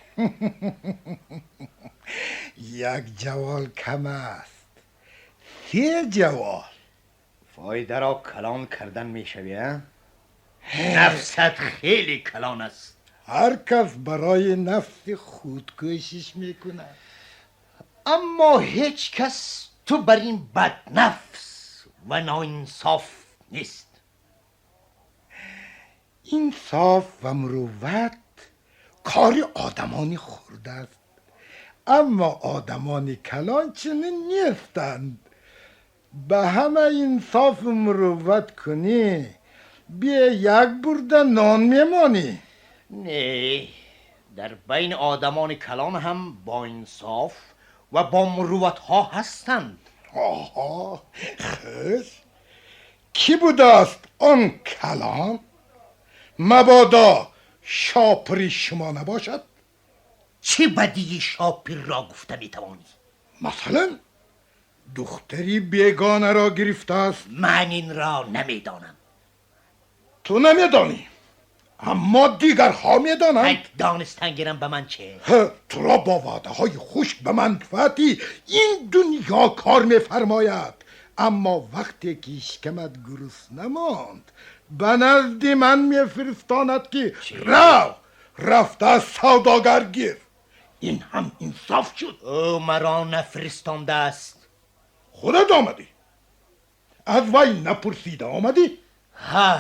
یک جوال کم است، 3 جوال. فایده را کلان کردن می شوی. نفست خیلی کلان است. هر کس برای نفس خود کوشش میکند، اما هیچ کس تو بر این بد نفس و ناانصاف نیست. انصاف و مروت کار آدمان خرد است، اما آدمان کلان چنین نیستند. به همه انصاف و مروت کنی بیا یک برده نان میمانی. نه، در بین آدمان کلان هم با انصاف و با مروت ها هستند. آها، خوش. کی بوده است آن کلان؟ مبادا شاپری شما نباشد. چه بدی شاپیر را گفته میتوانی؟ مثلا دختری بیگانه را گرفته است. من این را نمیدانم. تو نمیدانی، اما دیگرها میدانند. دانستن گیرم به من چه؟ تو را با وعده های خوش به منفعتی این دنیا کار میفرماید، اما وقتی که شکمت گرسنه نماند به نزد من میفرستاند که رو رفته از سوداگر گیر. این هم انصاف شد. او مرا نفرستانده است. خودت آمدی، از وی نپرسیده آمدی. ها،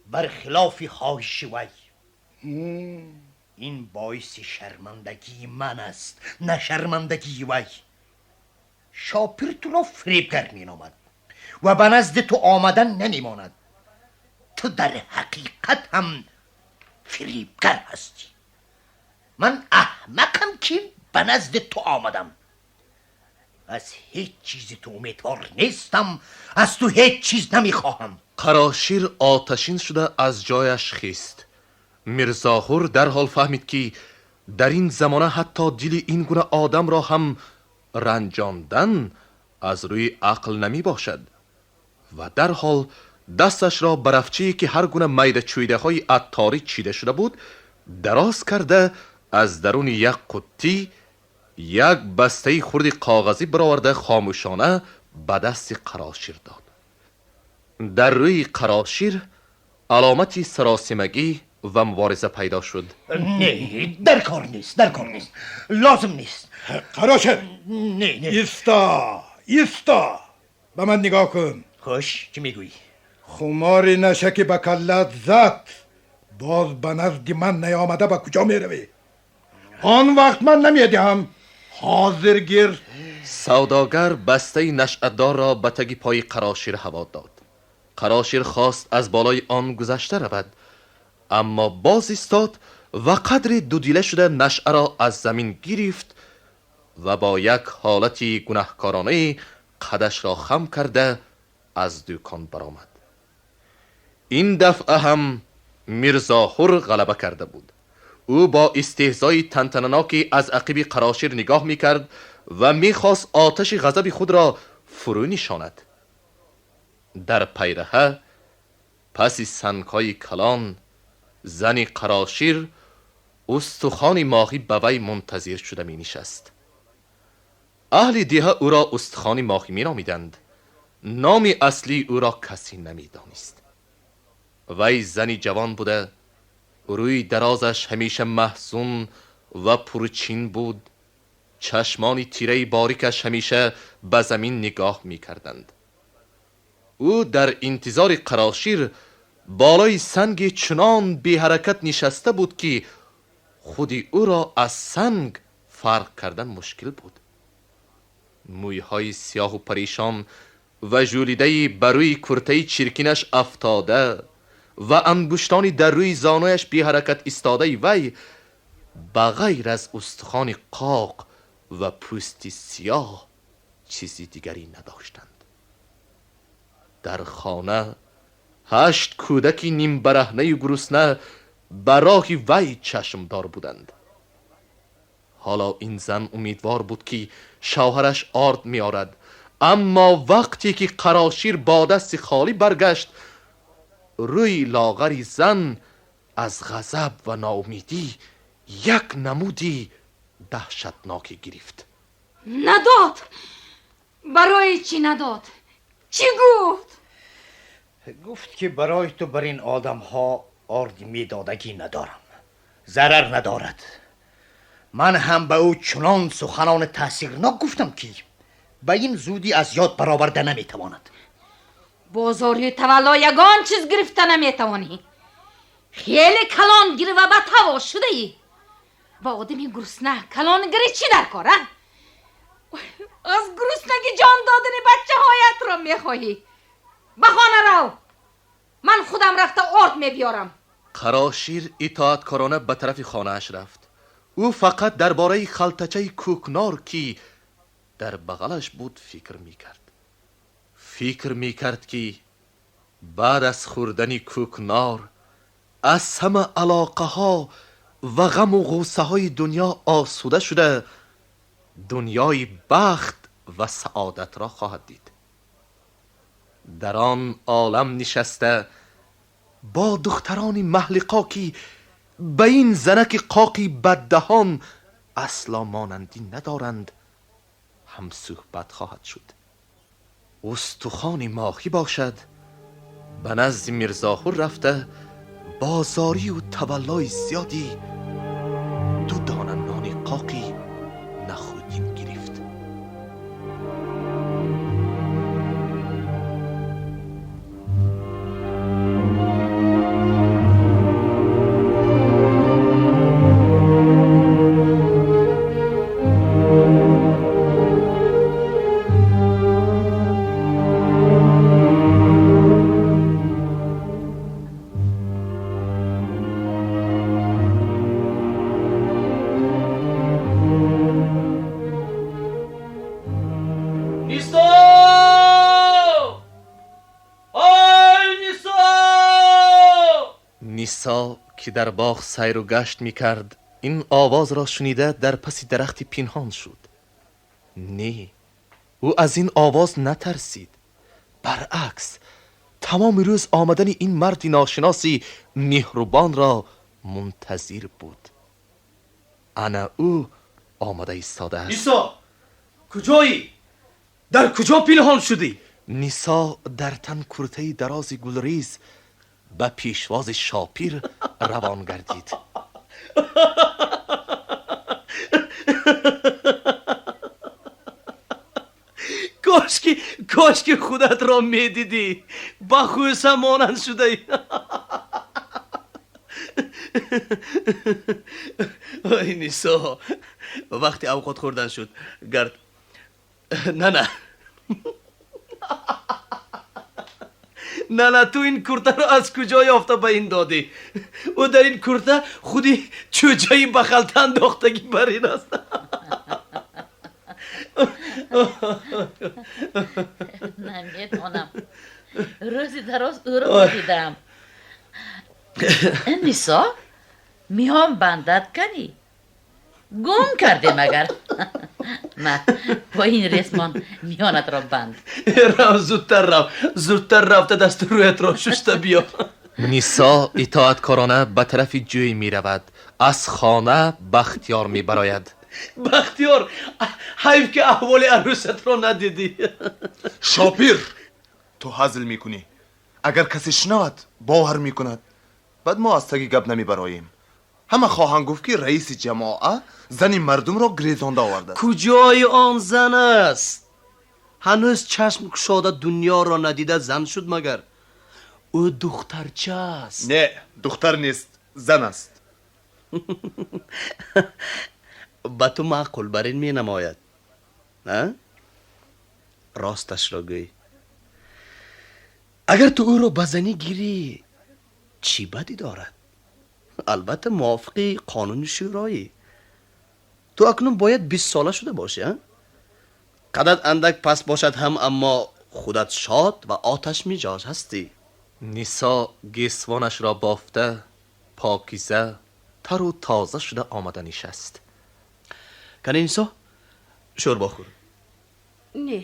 برخلاف خواهش وی. این باعث شرمندگی من است، نه شرمندگی وی. شاپیر تو را فریبگر می نامد و به نزد تو آمدن نمیماند. تو در حقیقت هم فریبگر هستی. من احمق ки ба назди ту омадам. Аз ҳеҷ чизи ту умедвор нестам, аз ту ҳеҷ чиз намехоҳам. Қарошир оташин шуда аз ҷояш хист. Мирзоҳур дарҳол фаҳмид, ки дар ин замона ҳатто дили ин гуна одамро ҳам ранҷондан аз рӯи ақл намебошад ва дарҳол дасташро ба рафчае, ки ҳар гуна майда чӯйдаҳои атторӣ чида шуда буд, дароз карда аз даруни як қуттӣ як бастаи хурди коғазӣ бароварда хомӯшона ба дасти Қарошир дод. Дар рӯи Қарошир аломати саросимагӣ ва мубориза пайдо шуд. Не, дар кор нест, дар кор нест, лозим нест. Қарошир! Не, не. Иста, иста, ба ман нигоҳ кун. Хуш, чӣ мегӯӣ? Хумори наша, ки ба каллат зад, боз ба назди ман наёмада ба куҷо меравӣ? Он вақт ман намедиҳам. Ҳозир гир. Савдогар бастаи нашъадорро ба таги пои Қарошир ҳаво дод. Қарошир хост аз болои он гузашта равад, аммо боз истод ва қадре дудила шуда нашъаро аз замин гирифт ва бо як ҳолати гунаҳкоронае қадашро хам карда аз дӯкон баромад. Ин дафъа ҳам Мирзоҳур ғалаба карда буд. Ӯ бо истеҳзои тантананоке аз ақиби Қарошир нигоҳ мекард ва мехост оташи ғазаби худро фурӯ нишонад. Дар пайраҳа паси сангҳои калон зани Қарошир устухони моҳӣ ба вай мунтазир шуда менишаст. Аҳли деҳа ӯро устухони моҳӣ меномиданд. Номи аслии ӯро касе намедонист. Вай зани ҷавон буда, рӯи дарозаш ҳамеша маҳзун ва пурчин буд. Чашмони тираи борикаш ҳамеша ба замин нигоҳ мекарданд. Ӯ дар интизори Қарошир болои санги чунон беҳаракат нишаста буд, ки худи ӯро аз санг фарқ кардан мушкил буд. Мӯйҳои сиёҳу парешон ва жӯлидаи ба рӯи куртаи чиркинаш афтода ва ангуштони дар рӯи зонуяш беҳаракат истодаи вай ба ғайр аз устухони қоқ ва пӯсти сиёҳ чизи дигаре надоштанд. Дар хона 8 кӯдаки нимбараҳнаю гурусна ба роҳи вай чашмдор буданд. Ҳоло ин зан умедвор буд, ки шавҳараш орд меорад, аммо вақте ки Қарошир бо дасти холӣ баргашт, рӯи лоғари зан аз ғазаб ва ноумедӣ як намуди даҳшатноке гирифт. Надод! Барои чӣ надод? Чӣ гуфт? Гуфт, ки барои ту бар ин одамҳо орди медодагӣ надорам, зарар надорад. Ман ҳам ба ӯ чунон суханони таъсирнок гуфтам, ки ба ин зудӣ аз ёд бароварда наметавонад. Бозори тавалло ягон чиз гирифта наметавонӣ. Хеле калон гир ва ба таво шудаӣ. Ба одами гурусна калон гири чӣ дар кор, а? Аз гуруснагӣ ҷон додани бачаҳоятро мехоҳӣ. Ба хона рав, ман худам рафта орд мебиёрам. Қарошир итоаткорона ба тарафи хонааш рафт. Ӯ фақат дар бораи халтачаи кӯкнор, ки дар бағалаш буд, фикр мекард. Фикр мекард, ки баъд аз хӯрдани кӯкнор аз ҳама алоқаҳо ва ғаму ғуссаҳои дунё осуда шуда дунёи бахт ва саодатро хоҳад дид. Дар он олам нишаста бо духтарони маҳлиқо, ки ба ин занаки қоқи баддаҳон асло монандӣ надоранд, ҳамсӯҳбат хоҳад шуд. Устухони моҳӣ бошад ба назди Мирзоҳур рафта бозорию таваллои зиёди 2 дона нони қоқи нахӯдин гирифт. Нисо ки дар боғ сайру гашт мекард, ин овозро шунида дар паси дарахти пинҳон шуд. Не, ӯ аз ин овоз натарсид. Баръакс, тамоми рӯз омадани ин марди ношиноси меҳрубонро мунтазир буд. Ана ӯ омада истодааст. Нисо, куҷоӣ? Дар куҷо пинҳон шудӣ? Нисо дар тан куртаи дарози гулрез ба пешвози Шопир равон гардид. Кошки худатро медидӣ, ба хӯса монанд шудаӣ. Ой Нисо, вақти авқот хӯрдан шуд. Гард. На, на. На, на, ту ин куртаро аз куҷо ёфта ба ин додӣ? Ӯ дар ин курта худи чӯҷаи ба халта андохтагӣ бар ин аст. Намедонам. Рӯзи дароз ӯро дидам. Нисо, миён бандат канӣ? Гум кардем магар? На, бо ин ресмон миёнатро банд. Рав, зудтар рав, зудтар рафта дасту рӯятро шуста биё. Нисо итоаткорона ба тарафи ҷӯй меравад. Аз хона Бахтиёр мебарояд. Бахтиёр, ҳайф ки аҳволи арӯсатро надидӣ. Шопир, ту ҳазл мекунӣ. Агар касе шунавад, бовар мекунад. Баъд мо аз таги гап намебароем. Ҳама хоҳанд гуфт, ки раиси ҷамоа зани мардумро гирезонда овардааст. Куҷои он зан аст? Ҳанӯз чашм кушода дунёро надида зан шуд магар? Ӯ духтарча аст. Не, духтар нест, зан аст. Ба ту маъқул бар ин менамояд. Росташро гӯй. Агар ту ӯро ба занӣ гирӣ, чӣ бадӣ дорад? Албатта мувофиқи қонуни шӯроӣ. Ту акнун бояд 20 сола шуда бошӣ, а? Қадат андак паст бошад ҳам, аммо худат шод ва оташмиҷоз ҳастӣ. Нисо гесвонашро бофта, покиза, тару тоза шуда омада нишаст. Кани Нисо, шӯрбо хӯр. Не,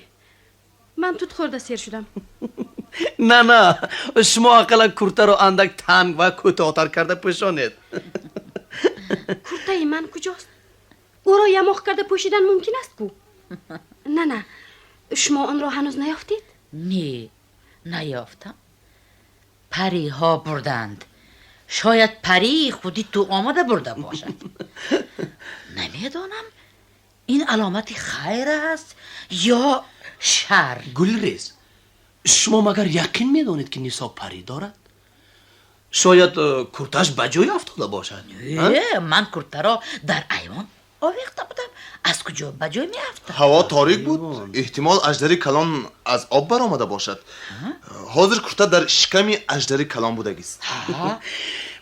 ман тут хӯрда сер шудам. На, на, шумо ақаллан куртаро андак танг ва кӯтоҳтар карда пӯшонед. Куртаи ман куҷост? Ӯро ямоқ карда пӯшидан мумкин аст ку? На, на, шумо онро ҳанӯз наёфтед? Не, наёфтам. Париҳо бурданд. Шояд парии худи ту омада бурда бошад. Намедонам, ин аломати хайр аст ё шар. Гулрез, шумо магар яқин медонед, ки Нисо парӣ дорад? Шояд курташ ба ҷой афтода бошад. Э, ман куртаро дар айвон овехта будам. Аз куҷо ба ҷой меафтад? Ҳаво торик буд. Эҳтимол аждари калон аз об баромада бошад. Ҳозир курта дар шиками аждари калон будагист.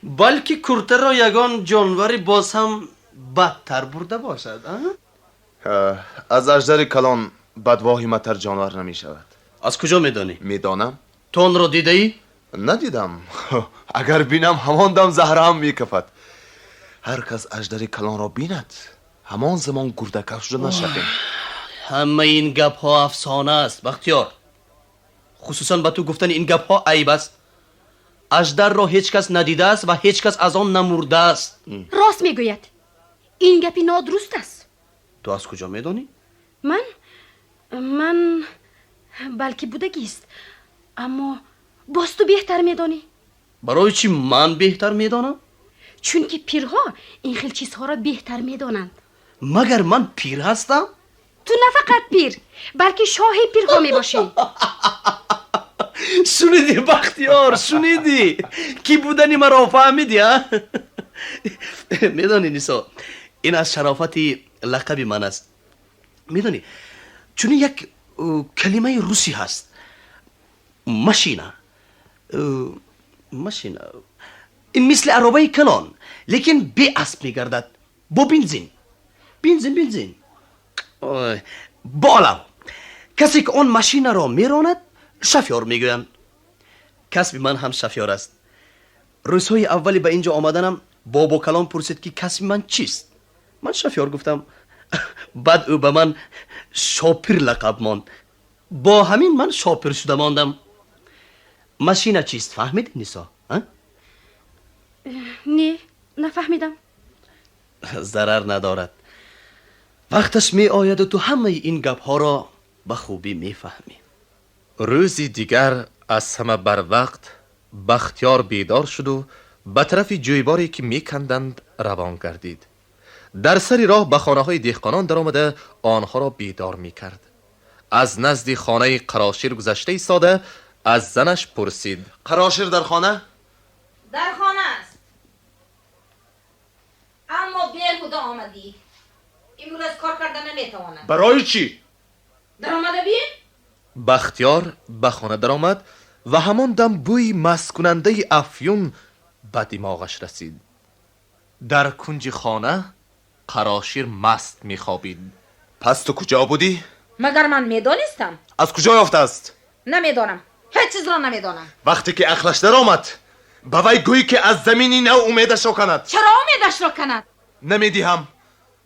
Балки куртаро ягон ҷонвари боз ҳам бадтар бурда бошад. Аз аждари калон бадвоҳиматар ҷонвар намешавад. Аз куҷо медонӣ? Медонам. Ту онро дидаӣ? Надидам. Агар бинам, ҳамон дам заҳраам мекафад. Ҳар кас аждари калонро бинад, ҳамон замон гурдакаф шуда нашавем. Ҳамаи ин гапҳо афсона аст, Бахтиёр. Хусусан ба ту гуфтани ин гапҳо айб аст. Аждарро ҳеҷ кас надидааст ва ҳеҷ кас аз он намурдааст. Рост мегӯяд. Ин гапи нодуруст аст. Ту аз куҷо медонӣ? Ман балки будагист, аммо боз ту беҳтар медонӣ. Барои чӣ ман беҳтар медонам? Чунки пирҳо ин хел чизҳоро беҳтар медонанд. Магар ман пир ҳастам? Ту на фақат пир, балки шоҳи пирҳо мебошӣ. Шунидӣ, Бахтиёр, шунидӣ? Ки будани маро фаҳмидӣ, а? Медонӣ, Нисо, ин аз шарофати лақаби ман аст. Медонӣ, чунин як калимаи русӣ ҳаст. Машина. Машина. Ин мисли аробаи калон, лекин беасп мегардад. Бо бензин. Бензин, бензин. Бо олав. Касе ки он машинаро меронад, шофёр мегӯянд. Касби ман ҳам шофёр аст. Рӯзҳои аввали ба ин ҷо омаданам бобо калон пурсид, ки касби ман чист. Ман шофёр гуфтам. Баъд ӯ ба ман Шопир лақаб монд. Бо ҳамин ман Шопир шуда мондам. Машина чист, фаҳмидӣ, Нисо? Не, нафаҳмидам. Зарар надорад. Вақташ меояду ту ҳамаи ин гапҳоро ба хубӣ мефаҳмӣ. Рӯзи дигар аз ҳама барвақт Бахтиёр бедор шуду ба тарафи ҷӯйборе, ки меканданд, равон гардид. Дар сари роҳ ба хонаҳои деҳқонон даромада онҳоро бедор мекард. Аз назди хонаи Қарошир гузашта истода аз занаш пурсид: Қарошир дар хона? Дар хона аст, аммо беҳуда омадӣ. Имрӯз кор карда наметавонам. Барои чӣ? Даромада бин. Бахтиёр ба хона даромад ва ҳамон дам бӯи масткунандаи афюн ба димоғаш расид. Дар кунҷи хона Қарошир маст мехобид. Пас ту куҷо будӣ? Магар ман медонистам? Аз куҷо ёфтааст? Намедонам, ҳеҷ чизро намедонам. Вақте ки ақлаш даромад, ба вай гӯй, ки аз замини нав умедашро канад. Чаро умедашро канад? Намедиҳам.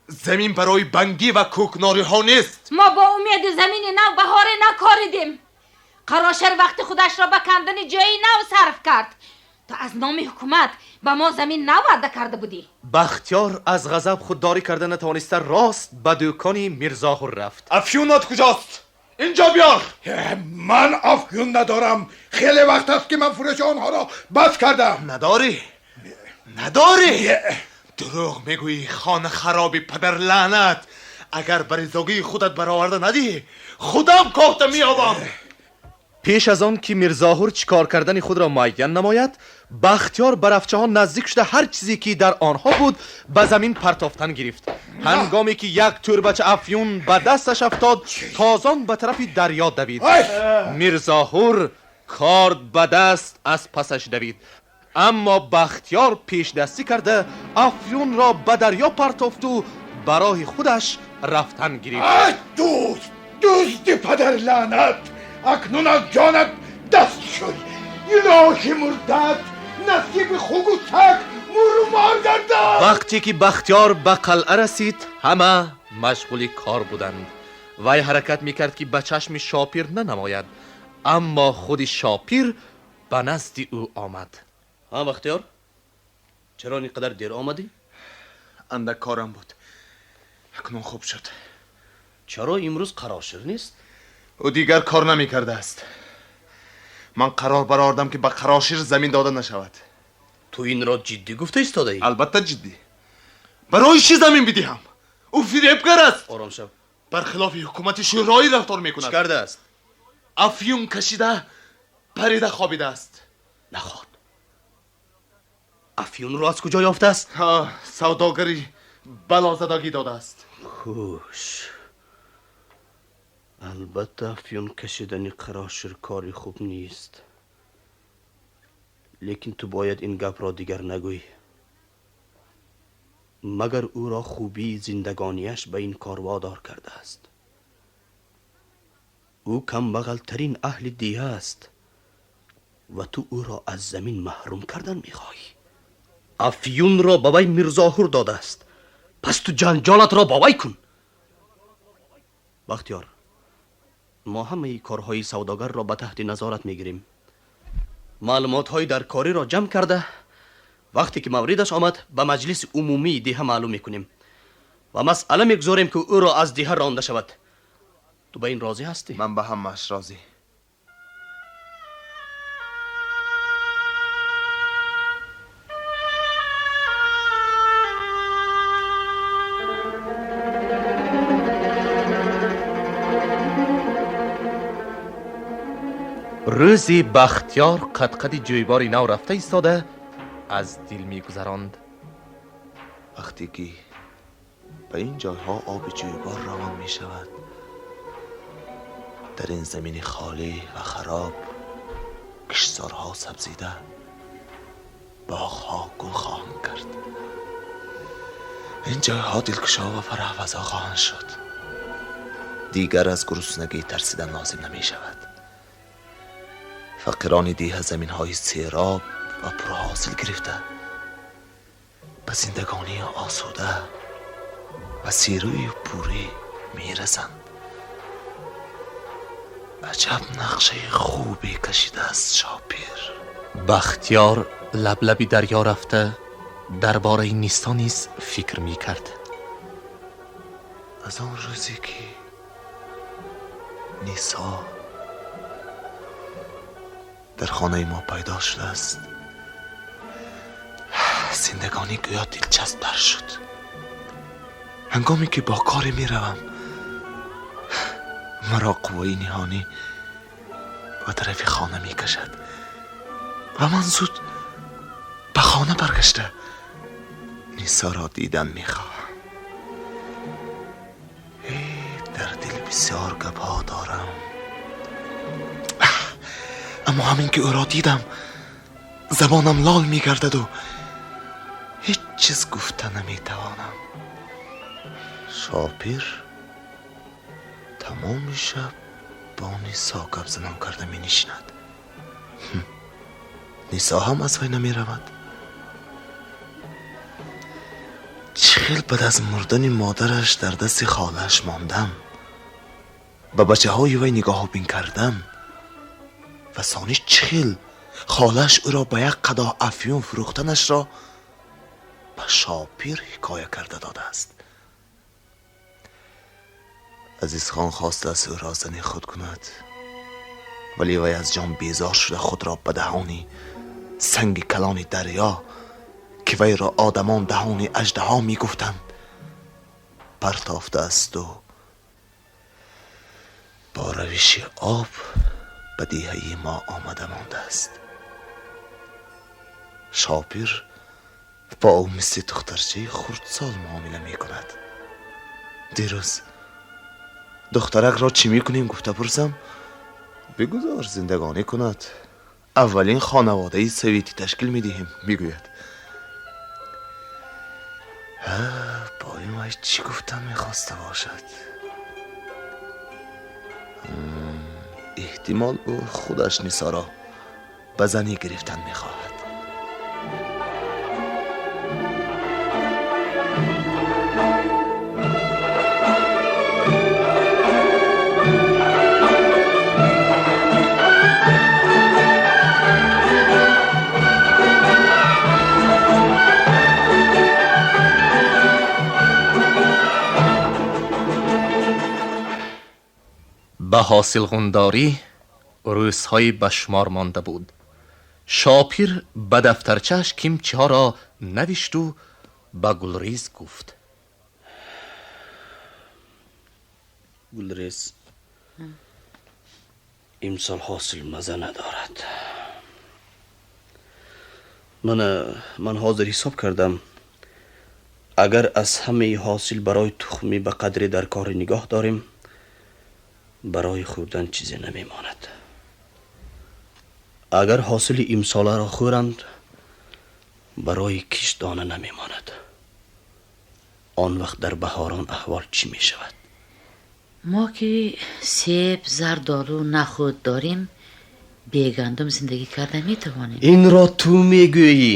Замин барои бангӣ ва кӯкнориҳо нест. Мо бо умеди замини нав баҳоре накоридем. Қарошир вақти худашро ба кандани ҷои нав сарф кард. Ту аз номи ҳукумат ба мо замин нав ваъда карда будӣ. Бахтиёр аз ғазаб худдорӣ карда натавониста рост ба дӯкони Мирзоҳур рафт. Афюнат куҷост? Инҷо биёр. Ман афюн надорам. Хеле вақт аст, ки ман фурӯши онҳоро бас кардам. Надорӣ? Надорӣ? Дурӯғ мегӯӣ, хона хароби падар лаънат. Агар ба ризогии худат бароварда надиҳӣ, худам кофта меёбам. Пеш аз он ки Мирзоҳур чӣ кор кардани худро муайян намояд, Бахтиёр ба рафчаҳо наздик шуда ҳар чизе, ки дар онҳо буд, ба замин партофтан гирифт. Ҳангоме ки як тӯрбача афюн ба дасташ афтод, тозон ба тарафи дарё давид. Мирзоҳур корд ба даст аз пасаш давид, аммо Бахтиёр пешдастӣ карда афюнро ба дарё партофту ба роҳи худаш рафтан гирифт. Дузд, дузди падар лаънат, акнун аз ҷонат даст шуй. Илоҳи мурдат насиби хугу саг муру мор гардад. Вақте ки Бахтиёр ба қалъа расид, ҳама машғули кор буданд. Вай ҳаракат мекард, ки ба чашми Шопир нанамояд, аммо худи Шопир ба назди ӯ омад. Ҳа, Бахтиёр, чаро ин қадар дер омадӣ? Андак корам буд, акнун хуб шуд. Чаро имрӯз Қарошир нест? Ӯ дигар кор намекардааст. Ман қарор баровардам, ки ба Қарошир замин дода нашавад. Ту инро ҷиддӣ гуфта истодаӣ? Албатта ҷиддӣ. Барои чӣ замин бидиҳам? Ӯ фиребгар аст. Ором шав. Бархилофи ҳукумати шӯроӣ рафтор мекунад. Чӣ кардааст? Афюн кашида парида хобидааст. Наход, афюнро аз куҷо ёфтааст? Савдогари балозадагӣ додааст. Хуш, албатта афюн кашидани Қарошир кори хуб нест, лекин ту бояд ин гапро дигар нагӯй. Магар ӯро хубии зиндагониаш ба ин кор водор кардааст? Ӯ камбағалтарин аҳли деҳа аст ва ту ӯро аз замин маҳрум кардан мехоҳӣ. Афюнро ба вай Мирзоҳур додааст, пас ту ҷанҷолатро бо вай кун. Бахтиёр, мо ҳамаи корҳои савдогарро ба таҳти назорат мегирем. Маълумотҳои даркориро ҷамъ карда, вақте ки мавридаш омад, ба маҷлиси умумии деҳа маълум мекунем ва масъала мегузорем, ки ӯро аз деҳа ронда шавад. Ту ба ин розӣ ҳастӣ? Ман ба ҳамааш розӣ. Рӯзи Бахтиёр қадқади ҷӯйбори нав рафта истода аз дил мегузаронд. Вақте ки ба ин ҷойҳо оби ҷӯйбор равон мешавад, дар ин замини холӣ ва хароб киштзорҳо сабзида, боғҳо гул хоҳанд кард. Ин ҷойҳо дилкушо ва фараҳфазо хоҳанд шуд. Дигар аз гуруснагӣ тарсидан лозим намешавад. Фақирони деҳа заминҳои сероб ва пурҳосил гирифта ба зиндагонии осуда ва серӯю пурӣ мерасанд. Аҷаб нақшаи хубе кашидааст Шопир. Бахтиёр лаблаби дарё рафта дар бораи Нисо низ фикр мекард. Аз он рӯзе ки Нисо дар хонаи мо пайдо шудааст, зиндагонӣ гӯё дилчасптар шуд. Ҳангоме ки бо коре меравам, маро қувваи ниҳонӣ ба тарафи хона мекашад ва ман зуд ба хона баргашта Нисоро дидан мехоҳам. Дар дил бисёр гапҳо дорам, аммо ҳамин ки ӯро дидам забонам лол мегардаду ҳеҷ чиз гуфта наметавонам. Шопир тамоми шаб бо Нисо гапзанон карда менишинад. Нисо ҳам аз вай намеравад. Чӣ хел баъд аз мурдани модараш дар дасти холааш мондам, ба бачаҳои вай нигоҳубин кардам ва сониш чӣ хел холааш ӯро ба як қадоҳ афюн фурӯхтанашро ба Шопир ҳикоя карда додааст. Азизхон хостааст ӯро зани худ кунад, вале вай аз ҷон безор шуда худро ба даҳони санги калони дарё, ки вайро одамон даҳони аждаҳо мегуфтанд, партофтаасту бо равиши об ба деҳаи мо омада мондааст. Шопир бо ӯ мисли духтарчаи хурдсол муомила мекунад. Дирӯз духтаракро чӣ мекунем гуфта пурсам, бигузор зиндагонӣ кунад, аввалин хонаводаи советӣ ташкил медиҳем, мегӯяд. Бо ин вай чӣ гуфтан мехоста бошад? Эҳтимол ӯ худаш Нисоро ба занӣ гирифтан мехоҳад. Ба ҳосилғундорӣ рӯзҳои ба шумор монда буд. Шопир ба дафтарчааш кимчиҳоро навишту ба Гулрез гуфт: Гулрез, имсол ҳосил маза надорад. Ман ҳозир ҳисоб кардам, агар аз ҳамаи ҳосил барои тухмӣ ба қадре дар кори нигоҳ дорем, барои хӯрдан чизе намемонад. Агар ҳосили имсоларо хӯранд, барои кишт дона намемонад. Он вақт дар баҳорон аҳвол чӣ мешавад? Мо ки себ, зардолу, нахӯд дорем, бегандум зиндагӣ карда метавонем. Инро ту мегӯӣ,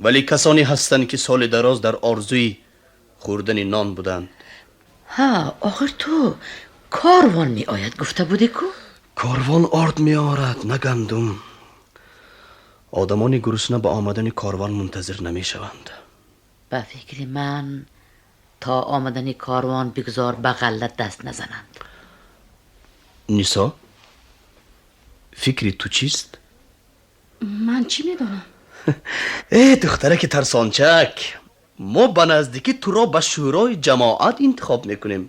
вале касоне ҳастанд ки соли дароз дар орзуи хӯрдани нон буданд. Ҳа, охир ту корвон меояд гуфта будӣ ку? Корвон орд меорад, на гандум. Одамони гурусна ба омадани корвон мунтазир намешаванд. Ба фикри ман то омадани корвон бигзор ба ғалла даст назананд. Нисо, фикри ту чист? Ман чӣ медонам? Э, духтараки тарсончак, мо ба наздикӣ туро ба шӯрои ҷамоат интихоб мекунем.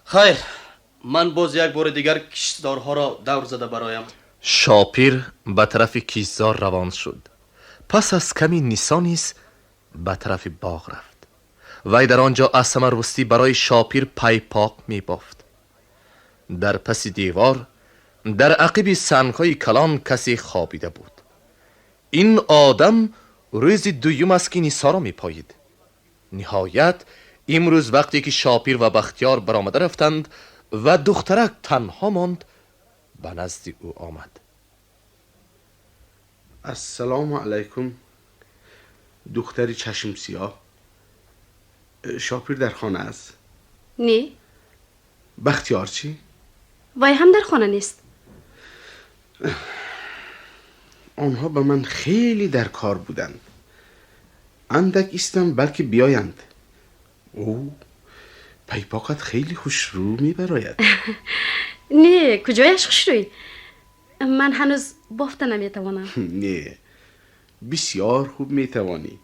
Хайр, ман боз як бори дигар киштзорҳоро давр зада бароям. Шопир ба тарафи киштзор равон шуд. Пас аз ками Нисо низ ба тарафи боғ рафт. Вай дар он ҷо аз ҳама барои Шопир пайпоқ мебофт. Дар паси девор, дар ақиби сангҳои калон касе хобида буд. Ин одам рӯзи дуюм аст ки Нисоро мепоид. Ниҳоят имрӯз вақте ки Шопир ва Бахтиёр баромада рафтанд ва духтарак танҳо монд, ба назди ӯ омад. السلام علیکم دختری چشم سیاه. شاپیر در خانه است؟ نه. بختیار چی؟ وای هم در خانه نیست. آنها به من خیلی در کار بودند. اندک ایستم بلکه بیایند. او پیپاقت خیلی خوش رو میبراید. نه، کجایش خوش روی؟ من هنوز بافته نمیتوانم. نه، بسیار خوب میتوانی.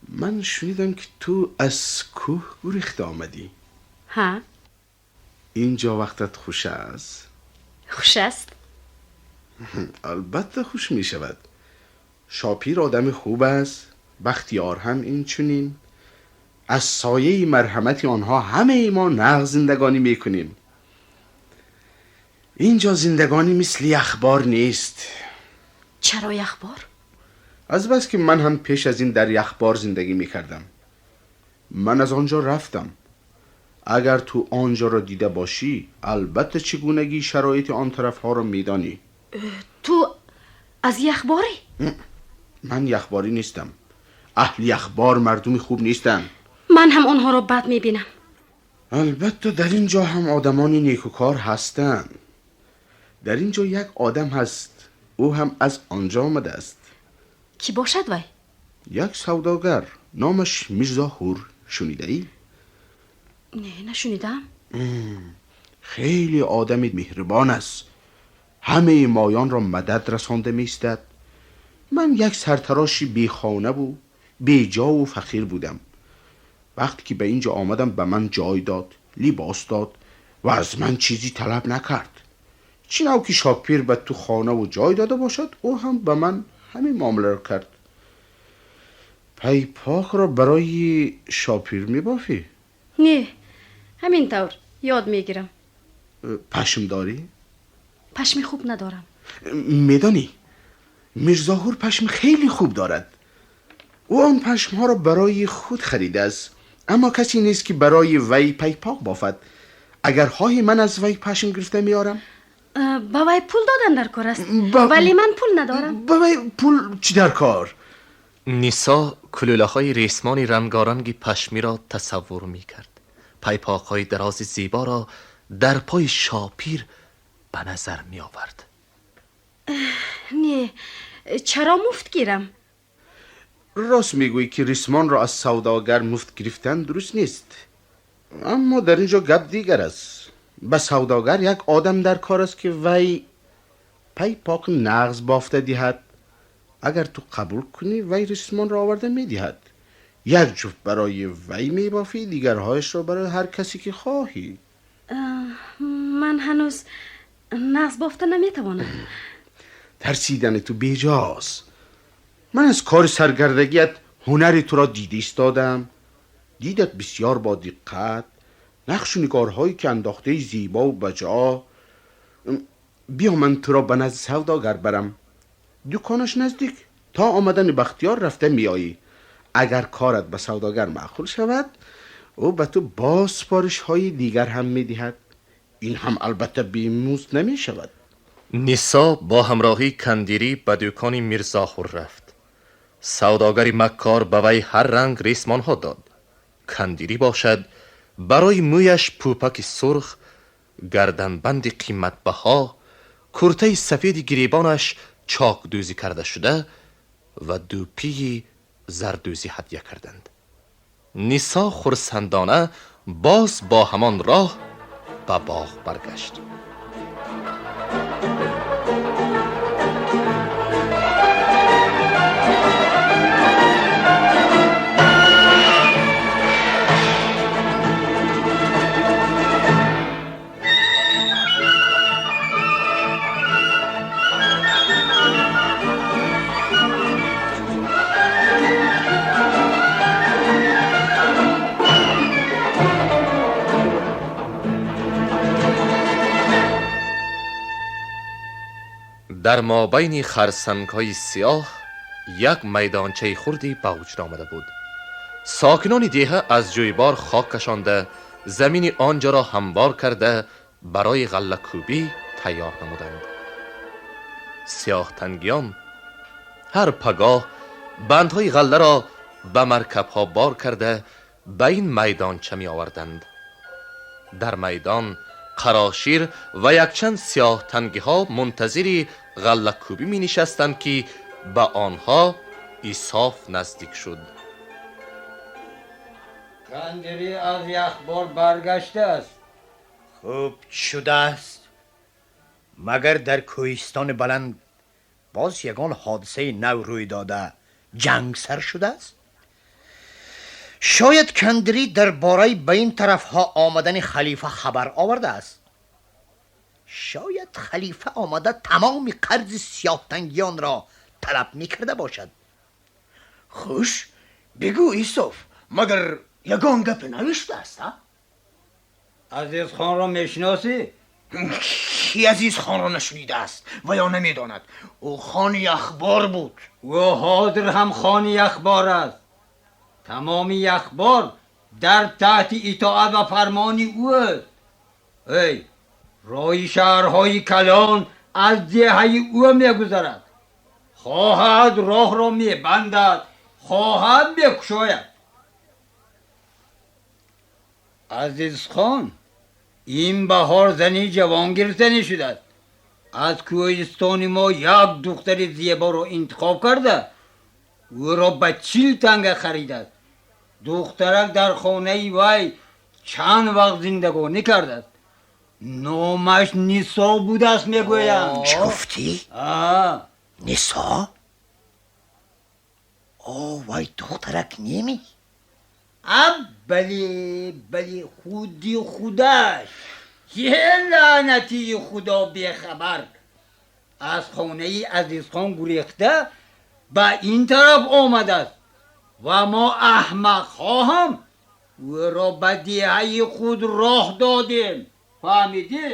من شنیدم که تو از کوه گریخته آمدی. ها. اینجا وقتت خوش است؟ خوش است. البته خوش می شود. شاپیر آدم خوب است، بختیار هم این چنین. از سایه مرحمت آنها همه ما نغز زندگانی می کنیم. اینجا زندگانی مثل یخبار نیست. چرا یخبار؟ از بس که من هم پیش از این در یخبار زندگی می کردم. من از آنجا رفتم. اگر تو آنجا را دیده باشی البته چگونگی شرایط آن طرف ها را می دانی. تو از یخباری؟ من یخباری نیستم. اهل یخبار مردم خوب نیستن. من هم آنها را بد می بینم. البته در اینجا هم آدمان نیکوکار هستند. در اینجا یک آدم هست، او هم از آنجا آمده است. کی باشد وی؟ یک سوداگر، نامش میرزا هور. شنیده ای؟ نه، نشنیدم. خیلی آدم مهربان است. همه مایان را مدد رسانده میستد. من یک سرتراشی بی خانه و بی جا و فقیر بودم. وقتی که به اینجا آمدم به من جای داد، لباس داد و از من چیزی طلب نکرد. چی که شاپیر به تو خانه و جای داده باشد، او هم به من همین معامله را کرد. پیپاک را برای شاپیر میبافی؟ نه، همینطور یاد میگیرم. پشم داری؟ پشم خوب ندارم. میدانی میرزاهور پشم خیلی خوب دارد. او آن پشم ها را برای خود خریده است، اما کسی نیست که برای وی پیپاک بافد. اگر خواهی من از وی پشم گرفته میارم. با وی پول دادن در کار است. ولی من پول ندارم. با وی پول چی در کار؟ نیسا کلوله های ریسمانی رنگارنگ پشمی را تصور می کرد. پیپاک های دراز زیبا را در پای شاپیر به نظر می آورد. نه، چرا مفت گیرم؟ راست میگویی که ریسمان را از سوداگر مفت گرفتن درست نیست، اما در اینجا گپ دیگر است. به سوداگر یک آدم در کار است که وی پیپاک نغز بافته دهد. اگر تو قبول کنی وی ریسمان را آورده میدهد. یک جفت برای وی میبافی، دیگرهایش را برای هر کسی که خواهی. من هنوز نغز بافته نمیتوانم. ترسیدن تو بیجاست. من از کار سرگردگیت هنر تو را دیده ایستادم. دیدت بسیار با دقت، نقش و نگارهایی که انداخته زیبا و بجا. بیا من تو را به نزد سوداگر برم. دکانش نزدیک. تا آمدن بختیار رفته میایی. اگر کارت به سوداگر معقول شود، او به تو باز سپارش های دیگر هم میدهد. این هم البته بیموز نمی شود. نیسا با همراهی کندیری به دکان میرزاخور رفت. سوداگر مکار به وی هر رنگ ریسمان ها داد. کندیری باشد برای مویش پوپک سرخ، گردنبند قیمت بها، کرته سفید گریبانش چاک دوزی کرده شده و دوپی زردوزی هدیه کردند. نیسا خرسندانه باز با همان راه به باغ برگشت. در مابین خرسنگ‌های سیاه یک میدانچه خردی به وجود آمده بود. ساکنان دیه از جویبار خاک کشانده زمین آنجا را هموار کرده برای غله کوبی تیار نمودند. Сиёҳтангиён ҳар пагоҳ бандҳои ғалларо ба маркабҳо бор карда ба ин майдонча меоварданд. Дар майдон Қарошир ва якчанд сиёҳтангиҳо мунтазири ғаллакӯбӣ менишастанд, ки ба онҳо Исоф наздик шуд. Кандирӣ аз яхбор баргаштааст. Хуб шудааст. Магар дар кӯҳистони баланд боз ягон ҳодисаи нав рӯй дода, ҷанг сар шудааст? Шояд Кандирӣ дар бораи ба ин тарафҳо омадани халифа хабар овардааст. Шояд халифа омада тамоми қарзи сиёҳтангиёнро талаб мекарда бошад. Хуш, бигӯ Исоф, магар ягон гапе навиштааст, а? Азизхонро мешиносӣ? Ки Азизхонро нашунидааст ва ё намедонад? Ӯ хони яхбор буд. Ӯ ҳозир ҳам хони яхбор аст. Тамоми яхбор дар таҳти итоат ва фармони ӯ аст. Эй, роҳи шаҳрҳои калон аз деҳаи ӯ мегузарад. Хоҳад роҳро мебандад, хоҳад мекушояд. Азизхон ин баҳор зани ҷавон гирифтанӣ шудааст. Аз кӯҳистони мо як духтари зеборо интихоб карда, ӯро ба 40 танга харидааст. Духтарак дар хонаи вай чанд вақт зиндагонӣ кардааст. Номаш Нисо будааст, мегӯянд. Чӣ гуфтӣ? Нисо? О, вай духтарак неми? Бале, бале, худи худаш. Е лаънатии худо бехабар. Аз хонаи Азизхон гурехта ба ин тараф омадааст ва мо аҳмақҳо ҳам ӯро ба деҳаи худ роҳ додем. Фаҳмидӣ?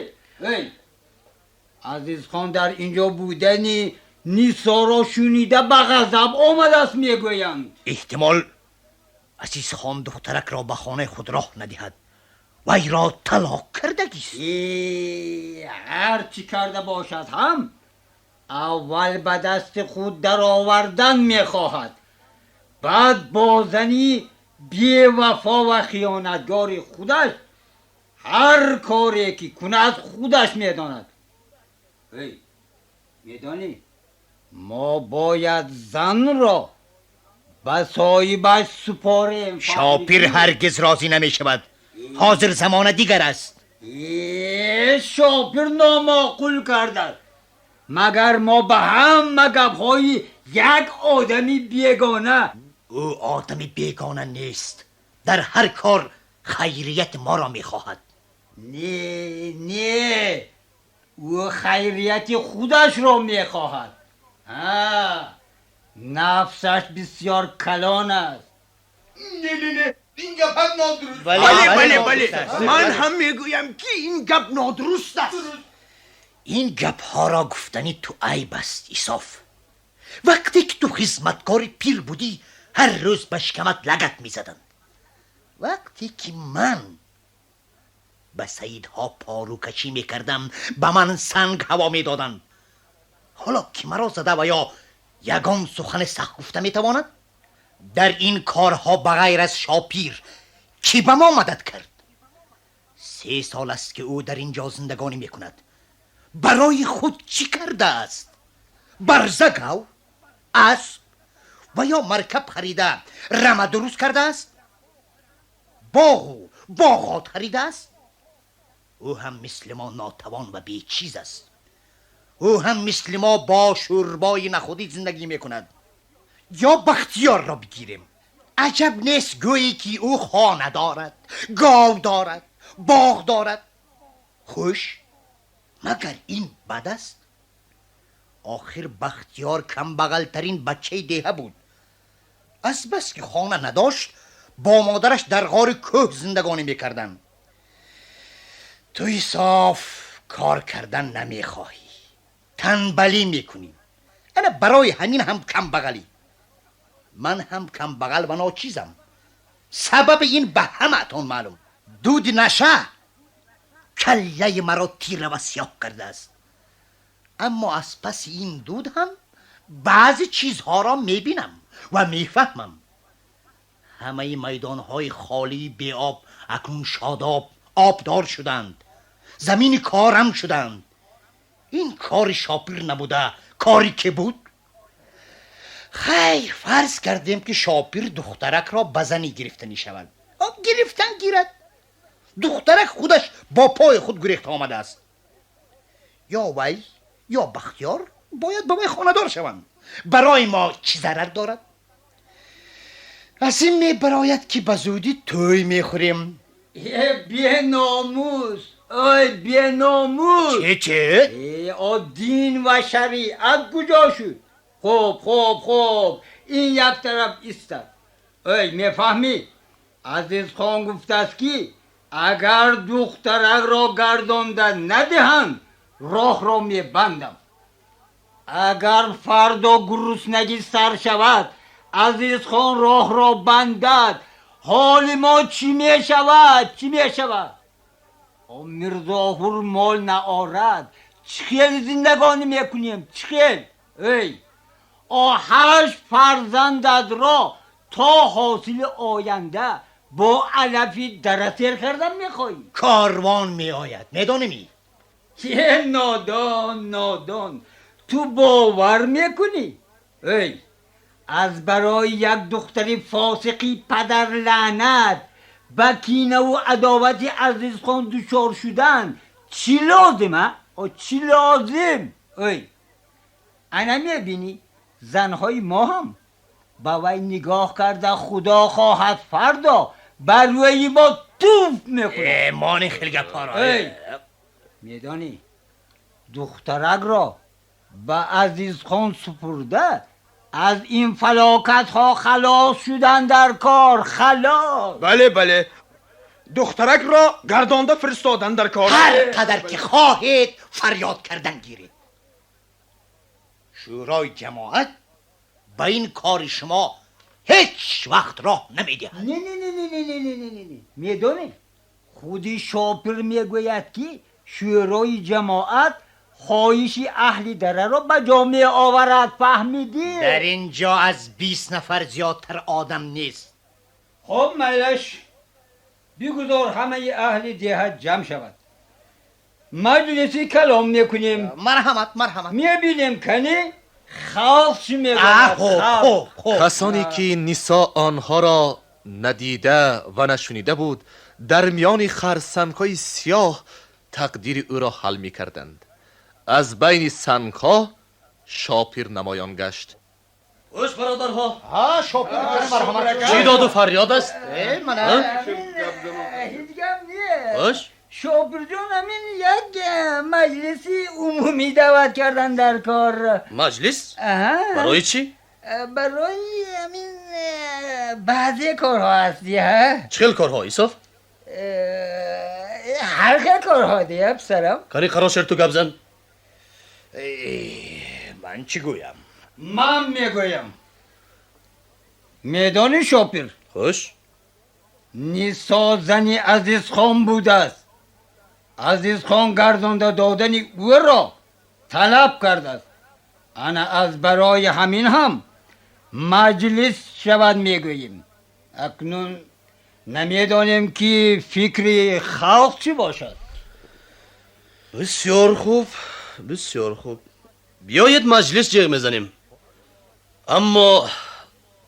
Эй, Азизхон дар инҷо будани Нисоро шунида ба ғазаб омадааст, мегӯянд. Эҳтимол Азизхон духтаракро ба хонаи худ роҳ надиҳад, вайро талоқ кардагист. Ҳар чӣ карда бошад ҳам аввал ба дасти худ даровардан мехоҳад, баъд бо зани бевафо ва хиёнаткори худаш ҳар коре ки кунад худаш медонад. Эй, медонӣ, мо бояд занро ба соҳибаш супорем. Шопир ҳаргиз розӣ намешавад. Ҳозир замона дигар аст. Шопир номаъқул кардааст. Магар мо ба ҳама гапҳои як одами бегона? Ӯ одами бегона нест. Дар ҳар кор хайрияти моро мехоҳад. Не, не, ӯ хайрияти худашро мехоҳад. Нафсаш бисёр калон аст. Не, не, не, ин гап ҳам нодуруст. Бале, бале, бале, ман ҳам мегӯям ки ин гап нодуруст аст. Ин гапҳоро гуфтани ту айб аст, Исоф. Вақте ки ту хизматкори пир будӣ, ҳар рӯз ба шикамат лагат мезаданд. Вақте ки ман ба саидҳо порукашӣ мекардам, ба ман санг ҳаво медоданд. Ҳоло ки маро зада ва ё ягон сухани сахт гуфта метавонад? Дар ин корҳо ба ғайр аз Шопир кӣ ба мо мадад кард? 3 сол аст ки ӯ дар ин ҷо зиндагонӣ мекунад. Барои худ чӣ кардааст? Барзагав, асп ва ё маркаб харида рама дуруст кардааст? Боғу боғот харидааст? Ӯ ҳам мисли мо нотавон ва бечиз аст. Ӯ ҳам мисли мо бо шӯрбои нахудӣ зиндагӣ мекунад. Ё Бахтиёрро бигирем. Аҷаб нест гӯе ки ӯ хона дорад, гов дорад, боғ дорад. Хуш, магар ин бад аст? Охир Бахтиёр камбағалтарин бачаи деҳа буд. Аз бас ки хона надошт, бо модараш дар ғори кӯҳ зиндагонӣ мекарданд. Ту Исоф кор кардан намехоҳӣ, танбалӣ мекунӣ. Ана барои ҳамин ҳам камбағалӣ. Ман ҳам камбағал ва ночизам. Сабаби ин ба ҳамаатон маълум. Дуди наша каллаи маро тира ва сиёҳ кардааст. اما از پس این دود هم بعضی چیزها را میبینم و میفهمم. همه میدانهای خالی بی آب اکنون شاداب آبدار شدند، زمین کارم شدند. این کار شاپیر نبوده، کاری که بود. خیر، فرض کردیم که شاپیر دخترک را به زنی گرفتنی شود. گرفتن گیرد، دخترک خودش با پای خود گریخته آمده است. یا وی یا بختیار باید با وی خانه‌دار شوند. برای ما چی ضرر دارد؟ از این می براید که به زودی توی میخوریم. بی ناموس، ای بی ناموس. چه؟ دین و شریعت کجا شد؟ خب خب خب، این یک طرف ایستاد. ای میفهمی؟ عزیز خان گفته است که اگر دخترک را گردانده ندهند راه را میبندم. اگر فردا گرسنگی سر شود، عزیز خان راه را بندد، حال ما چی می شود؟ چی می شود؟ میرزاهور مال نآرد، چخیل زندگانی میکنیم؟ چخیل؟ ای هشت فرزندت را تا حاصل آینده با علفی دره سیر کردن میخوایی؟ کاروان میآید، میدانمی؟ چه نادان نادان، تو باور میکنی؟ ای از برای یک دختر فاسقی پدر لعنت به کینه و عداوت عزیز خان دچار شدن چی لازمه؟ چی لازم؟ ای انا میبینی زنهای ما هم با وی نگاه کرده خدا خواهد فردا بر روی ما توف میکنه. مانی خیلی گپا را. میدانی دخترک را به عزیز خان سپرده از این فلاکت ها خلاص شدن در کار، خلاص. بله بله، دخترک را گردانده فرستادن در کار. هر قدر که خواهید فریاد کردن گیرید. شورای جماعت به این کار شما هیچ وقت راه نمیدهد. نه نه نه نه نه نه نه نه. میدونی خودی شاپر میگوید که شورای جماعت خواهش اهل دره را به جامعه آورد. فهمیدی؟ در اینجا از 20 نفر زیادتر آدم نیست. خب ملش بگذار همه اهل ده جمع شود، مجلسی کلام میکنیم. مرحمت مرحمت. میبینیم کنی خلق چی میگوید. کسانی که نیسا آنها را ندیده و نشنیده بود در میان خرسنگ‌های سیاه تقدیر او را حل میکردند. از بین سنگ‌ها شاپیر نمایان گشت. خوش برادرها. ها شاپیر مرحمت. چی داد و فریاد است؟ هیچ گم نیست. خوش شاپیر جان همین یک مجلسی عمومی دعوت کردن در کار. مجلس؟ برای چی؟ برای همین بعضی کارها هستی. ها چه کارها ایساف؟ هر خیل کارها دیگه پسرم. کاری قرار تو گپ زن. من چی گویم؟ من میگویم. میدانی شاپیر؟ خوش نیسا زنی عزیز خان بوده است. عزیز خان گردانده دادن او را طلب کرده است. انا از برای همین هم مجلس شود میگوییم. اکنون نمیدانیم که فکر خلق چی باشد. بسیار خوب بسیار خوب، بیایید مجلس جیغ میزنیم. اما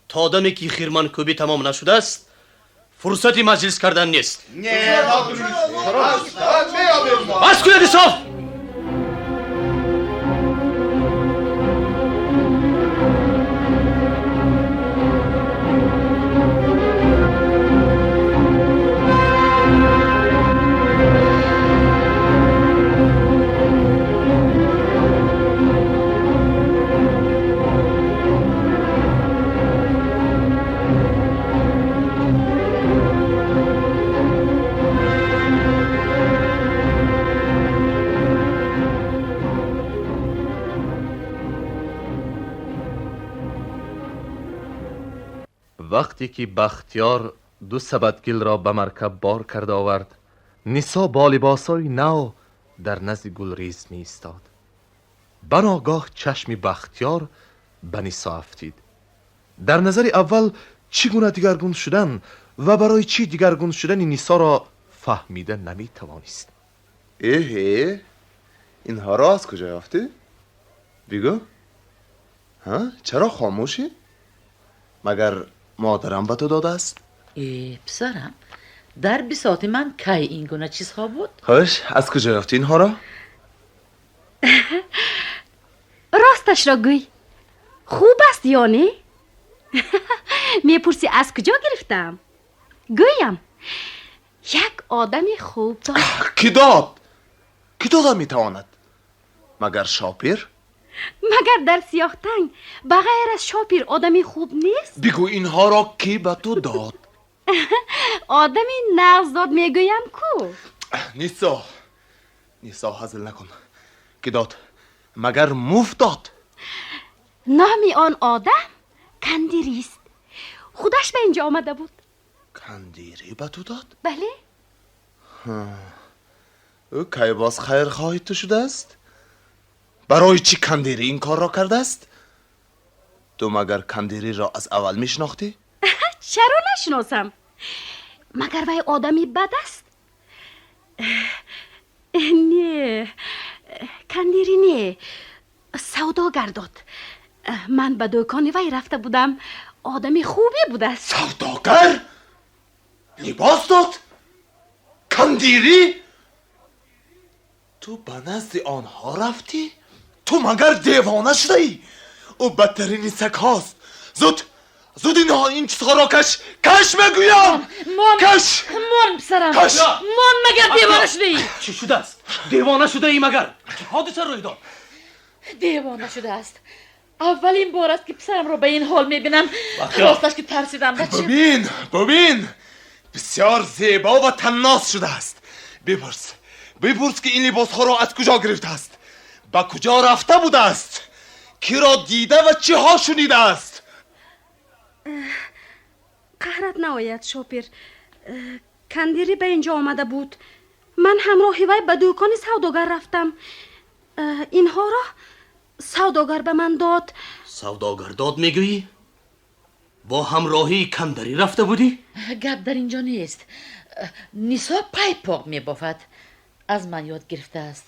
تا دمی که خیرمنکوبی تمام نشده است فرصت مجلس کردن نیست. بس کنید ایساف. وقتی که بختیار 2 سبد گل را به مرکب بار کرده آورد، نیسا با لباسای نو در نزد گلریز می ایستاد. Баногоҳ чашми Бахтиёр ба Нисо афтид. Дар назари аввал чӣ гуна дигаргун шудан ва барои чӣ дигаргун шудани Нисоро фаҳмида наметавонист. Эҳе, инҳоро аз куҷо ёфтӣ? Бигӯ. Ҳа, чаро хомӯшӣ? Магар модарам ба ту додааст? Э, писарам, дар бисоти ман кай ин гуна чизҳо буд? Хуш, аз куҷо ёфтӣ инҳоро? Росташро гӯй, хуб аст ё не? Мепурсӣ аз куҷо гирифтам? Гӯям, як одами хуб дод. Кӣ дод? Кӣ дода метавонад? Магар Шопир? Магар дар Сиёҳтанг ба ғайр аз Шопир одами хуб нест? Бигӯ, инҳоро кӣ ба ту дод? Одами нағз дод, мегӯям ку. Нисо, Нисо, ҳазл накун. Кӣ дод? Магар муфт дод? Номи он одам Кандирист. Худаш ба инҷо омада буд. Кандирӣ ба ту дод? Бале. Ӯ кай боз хайрхоҳи ту шудааст? Барои чӣ Кандирӣ ин корро кардааст? Ту магар Кандириро аз аввал мешинохтӣ? Чаро нашиносам? Магар вай одами бад аст? Не, Кандири не, савдогар дод. Ман ба дӯкони вай рафта будам. Одами хубе будааст. Савдогар либос дод? Кандирӣ? Ту ба назди онҳо рафтӣ? Ту магар девона шудаӣ? Ӯ бадтарини сагҳост. Зуд, зуд инҳо, ин чизҳоро каш, каш мегӯям. Мон, каш, мон, писарам, каш. Мон, магар девона шудаӣ? Чӣ шудааст? Девона шудаӣ магар? Чӣ ҳодиса рӯй дод? Девона шудааст. Аввалин бор аст, ки писарамро ба ин ҳол мебинам. Росташ, ки тарсидам, бача. Бибин, бибин, бисёр зебо ва таннос шудааст. Бипурс, бипурс, ки ин либосҳоро аз куҷо гирифтааст, ба куҷо рафта будааст, киро дида ва чиҳо шунидааст. Қаҳрат наояд, Шопир. Кандирӣ ба инҷо омада буд. Ман ҳамроҳи вай ба дӯкони савдогар рафтам. Инҳоро савдогар ба ман дод. Савдогар дод мегӯӣ? Бо ҳамроҳии Кандарӣ рафта будӣ? Гап дар инҷо нест. Нисо пайпоқ мебофад, аз ман ёд гирифтааст.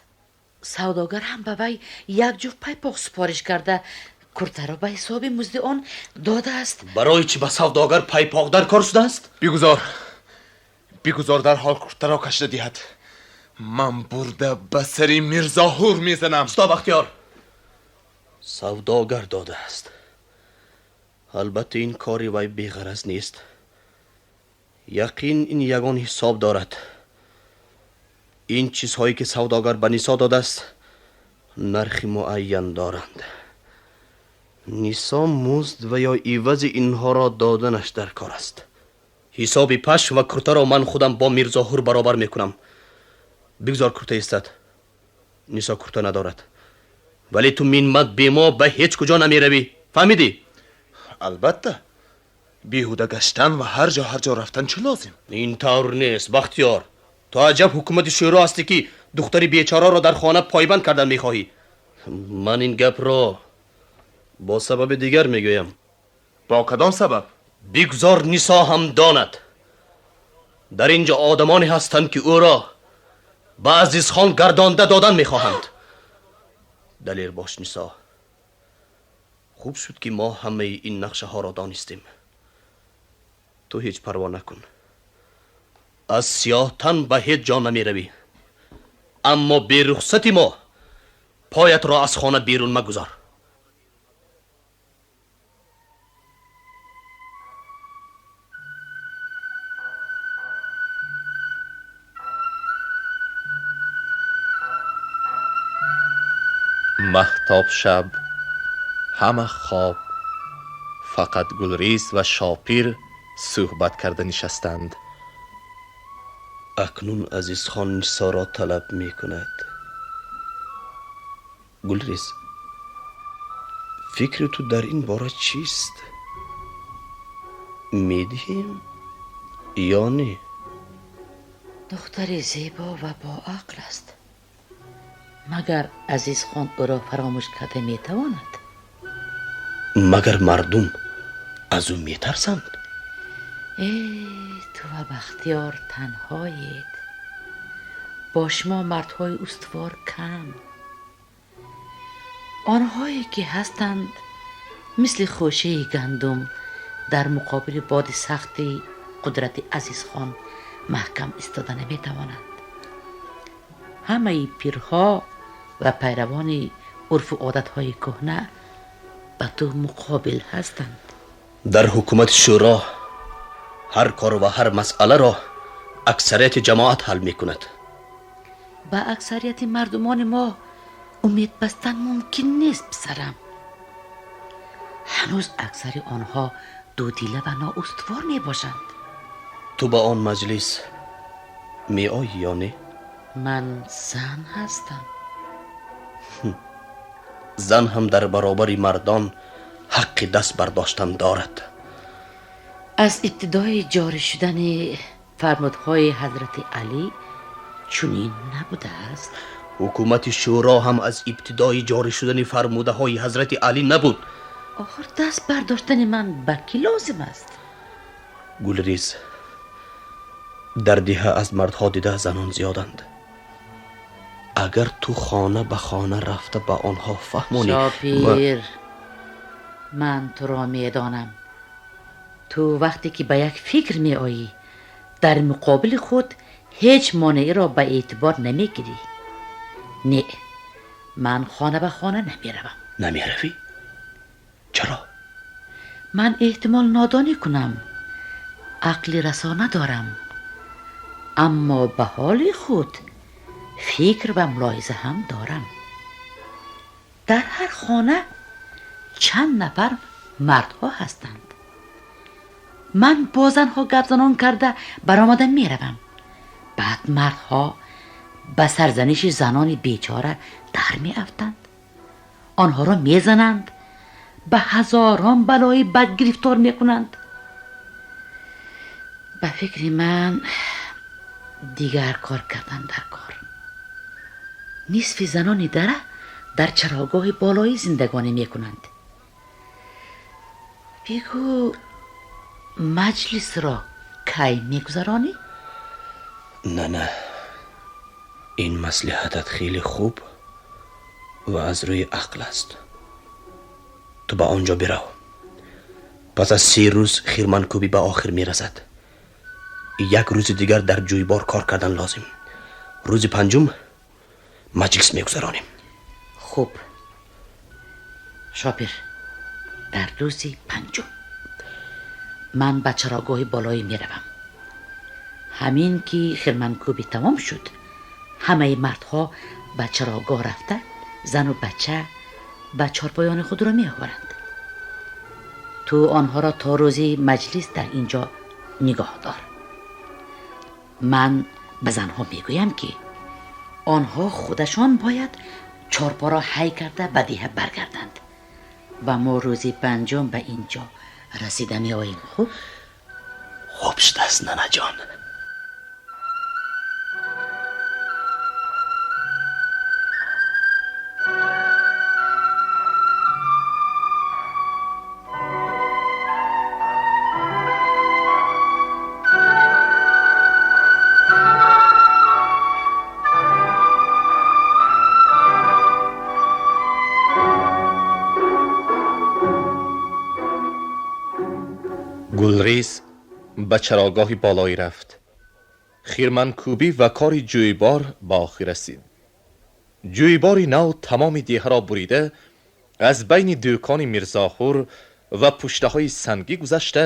Савдогар ҳам ба вай як ҷуфт пайпоқ супориш карда, куртаро ба ҳисоби музди он додааст. Барои чӣ ба савдогар пайпоқ дар кор шудааст? Бигузор, бигузор дарҳол куртаро кашида диҳад. Ман бурда ба сари Мирзоҳур мезанам. Усто Бахтиёр, савдогар додааст. Албатта, ин кори вай беғараз нест. Яқин, ин ягон ҳисоб дорад. Ин чизҳое, ки савдогар ба Нисо додааст, нархи муайян доранд. Нисо музд ва ё ивази инҳоро доданаш дар кор аст. Ҳисоби пашм ва куртаро ман худам бо Мирзоҳур баробар мекунам. Бигзор курта истад. Нисо курта надорад, вале ту минмат бе мо ба ҳеҷ куҷо намеравӣ, фаҳмидӣ? Албатта, беҳуда гаштан ва ҳар ҷо, ҳар ҷо рафтан чӣ лозим? Ин тавр нест, Бахтиёр. Ту аҷаб ҳукумати шӯро ҳастӣ, ки духтари бечораро дар хона пойбанд кардан мехоҳӣ. Ман ин гапро бо сабаби дигар мегӯям. Бо кадом сабаб? Бигзор Нисо ҳам донад, дар ин ҷо одамоне ҳастанд, ки ӯро ба Азизхон гардонда додан мехоҳанд. Далер бош, Нисо. Хуб шуд, ки мо ҳамаи ин нақшаҳоро донистем. Ту ҳеҷ парво накун, аз Сиёҳтан ба ҳеҷ ҷо намеравӣ, аммо берухсати мо поятро аз хона берун магузор. Маҳтоб шаб, ҳама хоб, фақат Гулрез ва Шопир суҳбат карда нишастанд. Акнун Азизхон Нисоро талаб мекунад. Гулрез, фикри ту дар ин бора чист? Медиҳем ё не? Духтари зебо ва боақл аст. Магар Азизхон ӯро фаромӯш карда метавонад? Магар мардум аз ӯ метарсанд? Э, ту ва Бахтиёр танҳоед. Бо шумо мардҳои устувор кам. Онҳое ки ҳастанд мисли хӯшаи гандум дар муқобили боди сахти қудрати Азизхон маҳкам истода наметавонанд. Ҳамаи пирҳо ва пайравони урфу одатҳои кӯҳна ба ту муқобил ҳастанд. Дар ҳукумати шӯро ҳар кор ва ҳар масъаларо аксарияти ҷамоат ҳал мекунад. Ба аксарияти мардумони мо умед бастан мумкин нест, писарам. Ҳанӯз аксари онҳо дудила ва ноустувор мебошанд. Ту ба он маҷлис меоӣ ё не? Ман зан ҳастам. Зан ҳам дар баробари мардон ҳаққи даст бардоштан дорад. Аз ибтидои ҷорӣ шудани фармудҳои ҳазрати Алӣ чунин набудааст. Ҳукумати шӯро ҳам аз ибтидои ҷорӣ шудани фармудаҳои ҳазрати Алӣ набуд. Охир даст бардоштани ман ба кӣ лозим аст? Гулрез, дар деҳа аз мардҳо дида занон зиёданд. Агар ту хона ба хона рафта ба онҳо фаҳмонӣ. Шопир, ман туро медонам. Ту вақте ки ба як фикр меоӣ, дар муқобили худ ҳеҷ монеаро ба эътибор намегирӣ. Не, ман хона ба хона намеравам. Намеравӣ? Чаро? Ман эҳтимол нодонӣ кунам, ақли расо надорам, аммо ба ҳоли худ фикр ва мулоҳиза ҳам дорам. Дар ҳар хона чанд нафар мардҳо ҳастанд. Ман бо занҳо гапзанон карда баромада меравам. Баъд мардҳо ба сарзаниши занони бечора дар меафтанд, онҳоро мезананд, ба ҳазорон балои бад гирифтор мекунанд. Ба фикри ман дигар кор кардан дар кор. Нисфи занони дара дар чарогоҳи болоӣ зиндагонӣ мекунанд. Бигӯ, маҷлисро кай мегузаронӣ? Не, ин маслиҳатат хеле хуб ва аз рӯи ақл аст. Ту ба он ҷо бирав. Пас аз 3 рӯз хирманкӯбӣ ба охир мерасад. Як рӯзи дигар дар ҷӯйбор кор кардан лозим. Рӯзи панҷум маҷлис мегузаронем. Хуб, Шопир, дар рӯзи панҷум ман ба чарогоҳи болоӣ меравам. Ҳамин ки хирманкӯбӣ тамом шуд, ҳамаи мардҳо ба чарогоҳ рафта зану бача ба чорпоёни худро меоваранд. Ту онҳоро то рӯзи маҷлис дар ин ҷо нигоҳ дор. Ман ба занҳо мегӯям ки онҳо худашон бояд чорпоро ҳай карда ба деҳа баргарданд ва мо рӯзи панҷум ба ин ҷо расида меоем. Хуб? Хуб шудааст, нанаҷон. Гулрез ба чарогоҳи болоӣ рафт. Хирманкӯбӣ ва кори ҷӯйбор ба охир расид. Ҷӯйбори нав тамоми деҳаро бурида, аз байни дӯкони Мирзохур ва пуштаҳои сангӣ гузашта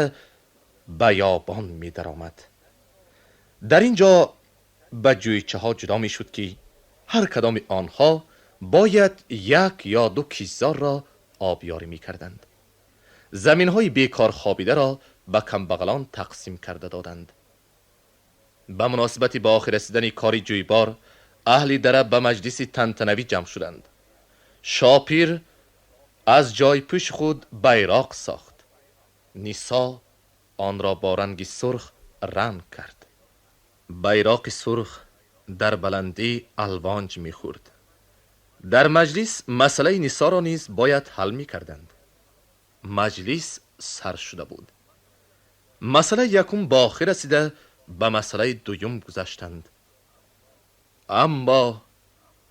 ба ёбон медаромад. Дар ин ҷо ба ҷӯйчаҳо ҷудо мешуд ки ҳар кадоми онҳо бояд як ё ду кишзорро обёрӣ мекарданд. Заминҳои бекор хобидаро ба камбағалон тақсим карда доданд. Ба муносибати ба охир расидани кори ҷӯйбор аҳли дара ба маҷлиси тантанавӣ ҷамъ шуданд. Шопир аз ҷойпӯши худ байроқ сохт. Нисо онро бо ранги сурх ранг кард. Байроқи сурх дар баландӣ алвонҷ мехӯрд. Дар маҷлис масъалаи Нисоро низ бояд ҳал мекарданд. Маҷлис сар шуда буд. Масъалаи якум ба охир расида ба масъалаи дуюм гузаштанд. Аммо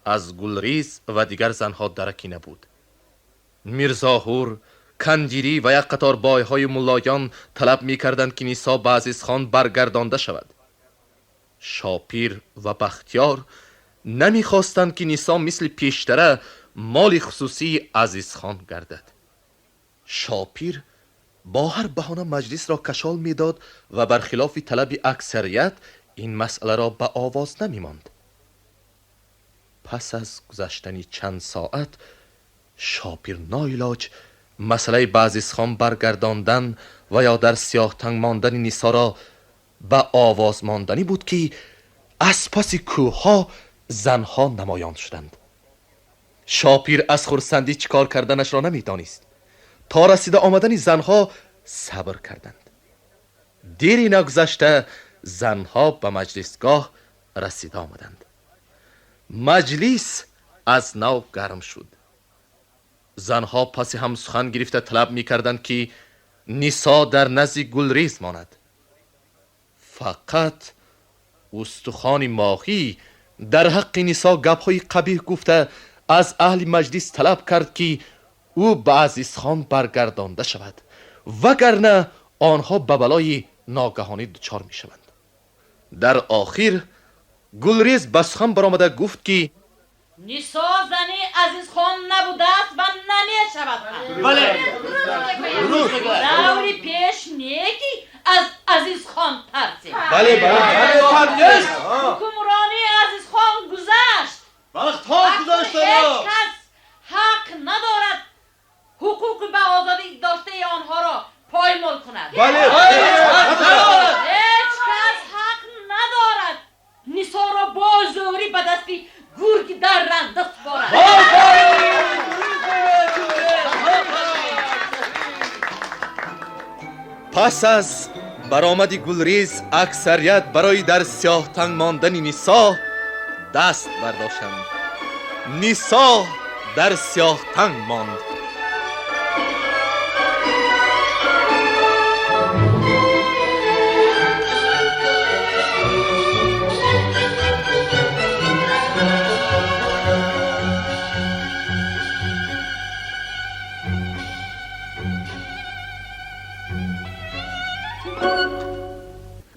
аз Гулриз ва дигар занҳо дараке набуд. Мирзоҳур, Кандирӣ ва як қатор бойҳои муллоён талаб мекарданд, ки Нисо ба Азизхон баргардонда шавад. Шопир ва Бахтиёр намехостанд, ки Нисо мисли пештара моли хусусии Азизхон гардад. Шопир бо ҳар баҳона маҷлисро кашол медод ва бархилофи талаби аксарият ин масъаларо ба овоз намемонд. Пас аз гузаштани чанд соат Шопир ноилоҷ масъалаи ба Азизхон баргардондан ва ё дар сиёҳтанг мондани Нисоро ба овоз монданӣ буд, ки аз паси кӯҳҳо занҳо намоён шуданд. Шопир аз хурсандӣ чӣ кор карданашро намедонист. То расида омадани занҳо сабр карданд. Дери нагузашта занҳо ба маҷлисгоҳ расида омаданд. Маҷлис аз нав гарм шуд. Занҳо паси ҳам сухан гирифта талаб мекарданд, ки Нисо дар назди Гулриз монад. Фақат устухони моҳӣ дар ҳаққи Нисо гапҳои қабиҳ гуфта аз аҳли маҷлис талаб кард, ки ӯ ба Азизхон баргардонда шавад, вагарна онҳо ба балои ногаҳонӣ дучор мешаванд. Дар охир Гулриз ба сухан баромада гуфт, ки Нисо зани Азизхон набудааст ва намешавад. Бале. Даври пеш не, ки аз Азизхон тарсед. Бале, бале, бале. Ҳукмронии Азизхон гузашт. Вақтҳо гузаштанд. Ҳеҷ кас ҳақ надорад ҳуқуқи ба озодӣ доштаи онҳоро поймол кунад. Бале, ҳеҷ кас ҳақ надорад Нисоро бо зӯрӣ ба дасти гурги дарранда супорад. Пас аз баромади Гулриз аксарият барои дар сиёҳтанг мондани Нисо даст бардоштанд. Нисо дар сиёҳтанг монд.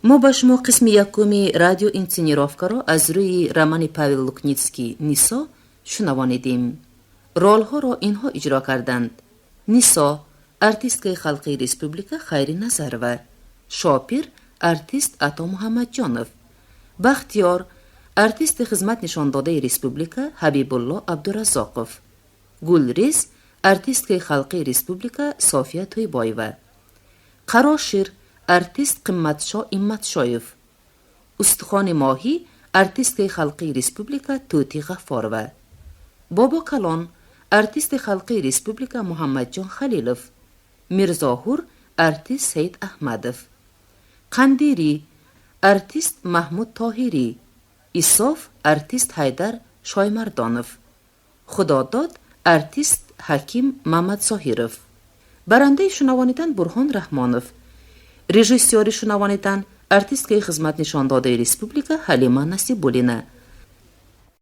Мо ба шумо қисми якуми радиоинсценировкаро аз рӯи романи Павел Лукницкий «Нисо» шунавонидем. Ролҳоро инҳо иҷро карданд: Нисо, артисткаи халқии республика Хайри Назарова, Шопир, артист Ато Муҳаммадҷонов, Бахтиёр, артисти хизмат нишондодаи республика Ҳабибулло Абдураззоқов, Гулриз, артисткаи халқии республика София Тӯйбоева, Қарошир, артист Қимматшо Имматшоев, Устухони моҳӣ, артисткаи халқии республика Тӯтӣ Ғаффорова, Бобо Калон, артисти халқии республика Муҳаммадҷон Халилов, Мирзоҳур, артист Саид Аҳмадов, Қандирӣ, артист Маҳмуд Тоҳирӣ, Исоф, артист Ҳайдар Шоймардонов, Худодод, артист Ҳаким Мамадзоҳиров. Барандаи шунавонидан Бурҳон Раҳмонов, режиссёри шунавонидан артисткаи хизмат нишондодаи республика Ҳалима Насибуллина.